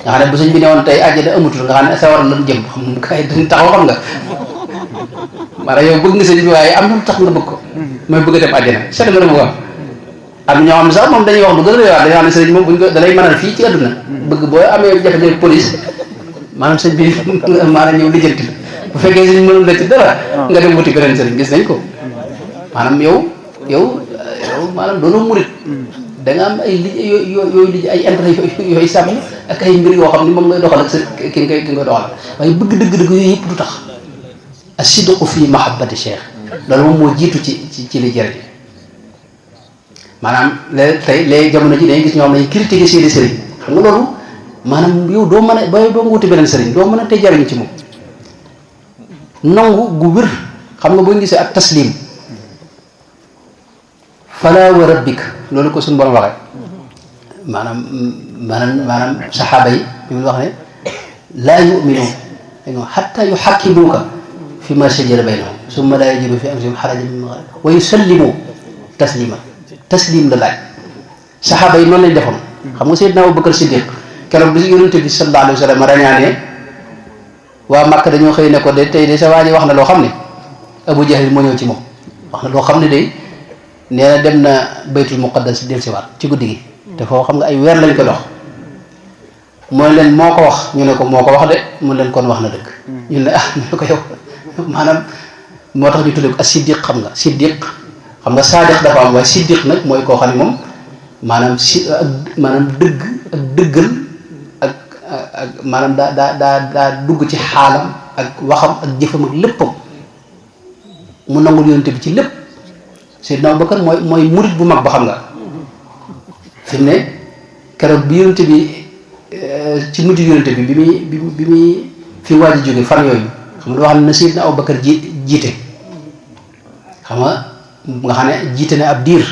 nga xam ne bu sëñ bi ne woon tey àjjana amatul nga xam ne sawar lan jëm xam nga kay dañ taxaw xam nga maanaam yow bëgg nga sëñ bi waaye am na lu tax nga bëgg ko mooy bëgg a dem àjjana seet nga dama ko am ñoo xam ne sax moom dañuy wax lu gën a réewaat dañoo xam ne sëñ moom buñ ko dalay mënal fii ci àdduna bëgg boo amee jafe-jafe police maanaam sëñ bi maanaam ñëw lijjanti la bu fekkee sëñ mënul la ci dara nga dem wuti beneen sëriñ gis nañ ko maanaam yow maanaam doonoo murit da nga am ay yooyu li ay intérêt yooyu sàmm ak ay mbir yoo xam ne moom ngay doxal ak sa ki ngay doxal waaye bëgg dëgg-dëgg yooyu yëpp du tax as-sidqu fi mahabbati cheikh loolu moom moo jiitu ci li jëriñ maanaam tey léegi jamono ji dañuy gis ñoo xam ne critiquer seeni sëriñ xam nga loolu maanaam yow doo mën a boo nga wuti beneen sëriñ doo mën a te jariñ ci moom nangu gu wér xam nga boo gisee ak taslim fala wa rabbika loolu ko suñu borom waxee maanaam saxaaba yi bi mu wax ne laa yuminu xatta yuxakkimuuka fi ma shajara baynahum summa laa yajidu fi anfusihim xarajan mimmaa qadayta wa yusallimu taslim la laaj saxaaba yi noonu lañ defoon xam nga Seydina Abubakar Siddiq keroog bi yonente bi sallallahu alayhi wa sallam rañaane waa Màkka dañoo xëy ne ko de tey de sa waa ji wax na loo xam ne Abu Jahl moo ñëw ci moom wax na loo xam ne de nee na dem na baytul muqaddas del siwaat ci guddi gi te foofu xam nga ay weer lañ ko dox mooy leen moo ko wax ñu ne ko moo ko wax de mu leen kon wax na dëgg ñu ne ñu ne ko yow maanaam moo tax ñu tuddee ko ak siddiq xam nga saadiq dafa am waaye siddiq nag mooy koo xam ne moom maanaam maanaam dëgg ak dëggal ak maanaam daa dugg ci xaalam ak waxam ak jëfam ak léppam mu nangul yonente bi ci lépp Seydina Abubakar mooy murit bu mag ba xam nga fi mu ne keroog bi yonente bi ci mujj yonente bi bi muy fi waaj a jóge fan yooyu xam nga wax ne Seydina Abubakar jiite xam nga xam ne jiite ne ab diir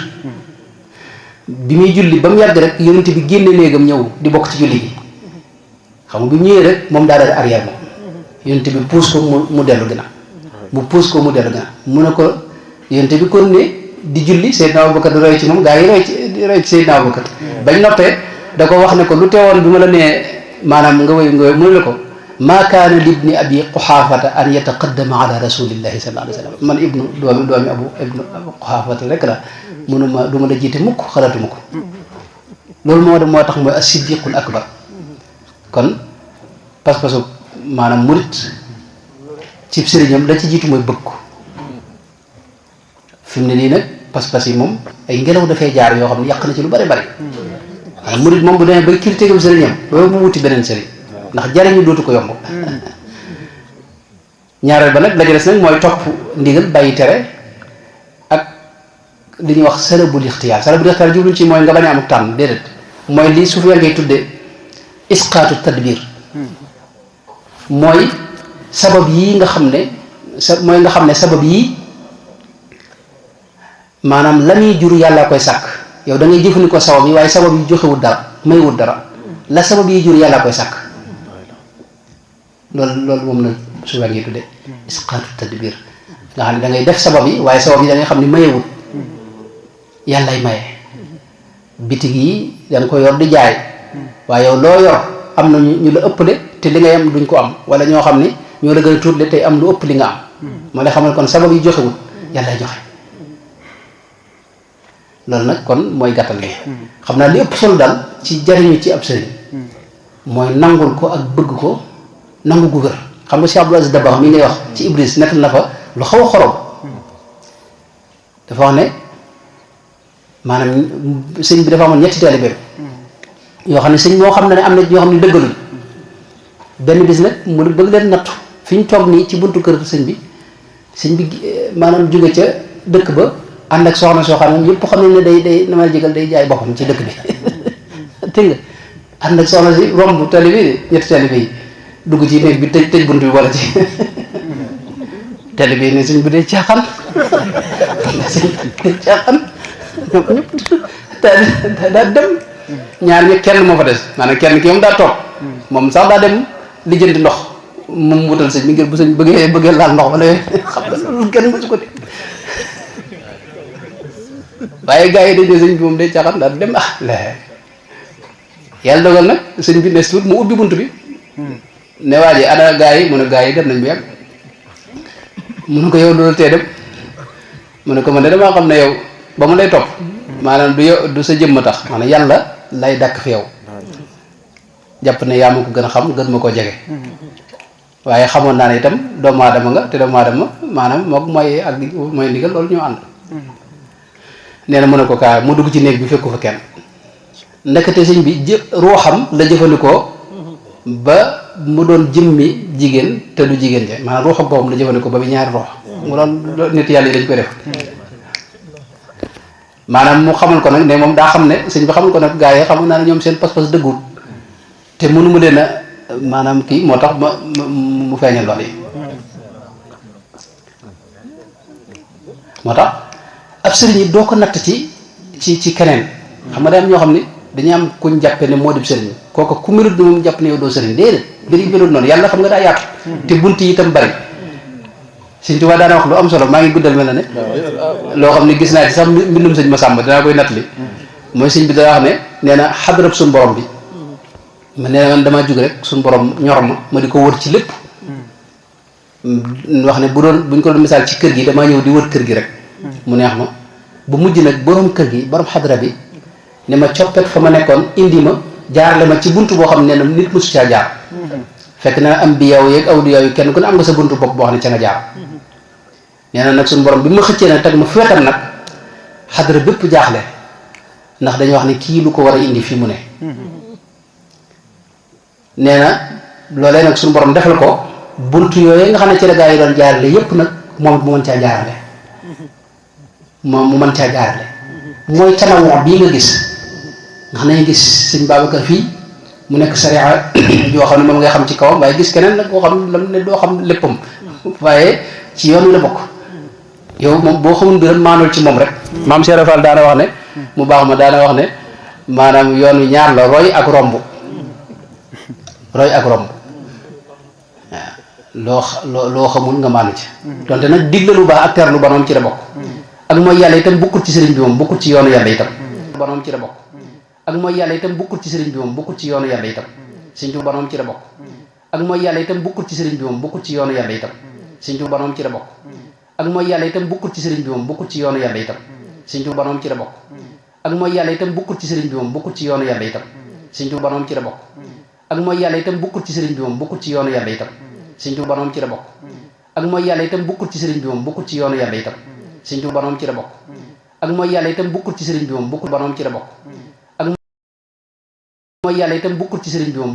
bi muy julli ba mu yàgg rek yonente bi génne néegam ñëw di bokk ci julli gi xam nga bi mu ñëwee rek moom daa daal arrière moom yonente bi puus ko mu dellu ginnaaw mu puus ko mu dellu ginnaaw mu ne ko yonente bi kon ne di julli Seydina Abubakar di roy ci moom gaa yi roy ci Seydina Abubakar bañ noppee da ko wax ne ko lu teewoon bi ma la nee maanaam nga wéy mu ne ko maa kaana libni abi quxaafata an yataqaddama ala rasulillahi sallallahu alayhi wa sallam man doomi abu quxaafata rek la munuma du ma la jiite mukk xalaatuma ko loolu moo tax mooy as-siddiqul akbar kon pas-pasu maanaam murit ci sëriñam la ci jiitu mooy bëgg ko fi mu ne nii nag pas-pas yi moom ay ngelaw dafay jaar yoo xam ne yàq na ci lu bari bari maanaam murit moom bu demee ba critiquer sëriñam doo mu wuti beneen sëriñ ndax jariñu dootu ko yomb ñaareel ba nag la des nag mooy topp ndigal bàyyi tere ak li ñuy wax salabul ixtiyaar jubluñ ci mooy nga bañ a amuk tànn déedéet mooy li suuf yaa ngay tudde isqaatu tadbir mooy sabab yii nga xam ne sabab yii maanaam la muy jur yàlla koy sàkk yow da ngay jëfandikoo sabab yi waaye sabab yi joxewul dara maywul dara la sabab yi jur yàlla koy sàkk loolu moom la suuf yaa ngay tudde isqaatu tadbir nga xam ne da ngay def sabab yi waaye sabab yi da ngay xam ne mayewut yàllay maye bitig yi da nga ko yor di jaay waaye yow loo yor am na ñu la ëppale te li ngay am duñ ko am wala ñoo xam ne ñoo la gën a tuutle tey am lu ëpp li nga am moo lay xamal kon sabab yi joxewut yàllay joxe loolu nag kon mooy gàttal gi xam naa li ëpp solo daal ci jariñu ci ab sëriñ mooy nangul ko ak bëgg ko nangu gu wér xam nga Cheikh Abdou Aziz Dabakh mi ngay wax ci Ibris nettal na fa lu xaw a xorom dafa wax ne maanaam sëñ bi dafa amoon ñetti taalibe yoo xam ne sëñ moo xam ne am na ñoo xam ne dëggaluñ benn bis nag mu bëgg leen nattu fi ñu toog nii ci buntu kër sëñ bi maanaam jóge ca dëkk ba ànd ak soxna soo xam ne yëpp xam ne day na ma jégal day jaay boppam ci dëkk bi dégg nga ànd ak soxna si romb taalibe yi ñetti taalibe yi dugg ci néeg bi tëj bunt bi wala ci taalibe yi ne sëñ bi day caaxaan day caaxaan ñoom ñëpp daa dem ñaar ñi kenn moo fa des maanaam kenn ki moom daa toog moom sax daa dem lijjanti ndox moom wutal sëñ bi ngir bu sëñ bëggee laal ndox wala yooyu xam nga loolu kenn mosu ko de waaye gars yi dañ ne sëñ bi moom day caaxaan daal dem la yàlla dogal nag sëñ bi nes tuut mu ubbi bunt bi ne waa ji ana gars yi mu ne gars yi dem nañ bu yàgg mu ne ko yow loolu tee dem mu ne ko man de damaa xam ne yow ba mu lay topp maanaam du yow du sa jëmm tax maanaam yàlla lay dàkk fi yow jàpp ne yaa ma ko gën a xam gën ma koo jege waaye xamoon naa ne itam doomu aadama nga te doomu aadama maanaam mook mooy ak mooy ndigal loolu ñoo ànd nee na mu ne ko kaa mu dugg ci néeg bi fekku fa kenn ndekete sëñ bi ruuxam la jëfandikoo ba mu doon jëmmi jigéen te du jigéen ja maanaam ruuxam boppam la jëfandikoo ba bi ñaari ruux mu doon nit yàlla yi dañ koy def maanaam mu xamal ko nag ne moom daa xam ne sëñ bi xamal ko nag gaa yi xamal naa ne ñoom seen pas-pas dëggul te mënu mu leen a maanaam kii moo tax mu feeñal lool yi moo tax ab sëriñ yi doo ko natt ci keneen xam nga day am ñoo xam ne dañuy am kuñ jàppe ne moo di sëriñ kooku ku melut ni moom jàpp ne yow doo sëriñ déedéet mbir yi melut noonu yàlla xam nga daa yaatu te bunt yi itam bari sëñ Tuubaa daana wax lu am solo maa ngi guddal mel na ne loo xam ne gis naa ci sax mbindum sëñ Masamba dinaa koy natt li mooy sëñ bi dana wax ne nee na xadarab suñu borom bi man nee na man damaa jóg rek suñu borom ñor ma di ko wër ci lépp wax ne buñ ko doon misaal ci kër gi damaa ñëw di wër kër gi rek mu neex ma bu mujj nag borom kër gi borom xadara bi ne ma coppet fa ma nekkoon indi ma jaarale ma ci buntu boo xam ne nit mosu caa jaar fekk na am bi yow yeeg awliya yi kenn ku ne am nga sa buntu bopp boo xam ne ca nga jaar nee na nag suñu borom bi ma xëccee nag teg ma feetal nag xadara bépp jaaxle ndax dañuy wax ne kii lu ko war a indi fii mu ne nee na loolee nag suñu borom defal ko buntu yooyu nga xam ne ci la gaa yi doon jaarale yépp nag moom mu mën caa jaarale moom mu mën caa jaarale mooy tanawoo bii nga gis nga xam ne nga gis sëñ Babacar fii mu nekk sariya yoo xam ne moom ngay xam ci kawam waaye gis keneen nag koo xam lam ne doo xam léppam waaye ci yoon wi la bokk yow moom boo xamul mbiram maanul ci moom rek maam Cheikh Fall daana wax ne mu baax ma daana wax ne maanaam yoon wi ñaar la roy ak romb waaw loo xamul nga maanu ci donte nag digle lu baax ak ter lu ba moom ci la bokk ak mooy yàlla itam bokkul ci sëriñ bi moom bokkul ci yoonu yàlla itam ba moom ci la bokk ak mooy yàlla itam bokkul ci sëriñ bi moom bokkul ci yoonu yàlla itam sëriñ bi ba moom ci la bokk ak mooy yàlla itam bokkul ci sëriñ bi moom bokkul ci yoonu yàlla itam sëriñ bi ba moom ci la bokk ak mooy yàlla itam bokkul ci sëriñ bi moom bokkul ci yoonu yàlla itam sëriñ bi ba moom ci la bokk ak mooy yàlla itam bokkul ci sëriñ bi moom bokkul ci yoonu yàlla itam sëriñ bi ba moom ci la bokk ak mooy yàlla itam bokkul ci sëriñ bi moom bokkul ci yoonu yàlla itam sëriñ bi ba moom ci la bokk ak mooy yàlla itam bokkul ci sëriñ bi moom bokkul ci yoonu yàlla itam sëriñ bi ba moom ci la bokk ak mooy yàlla itam bokkul ci sëriñ bi moom bokkul ba moom ci la bokk ak mooy yàlla itam bokkul ci sëriñ bi moom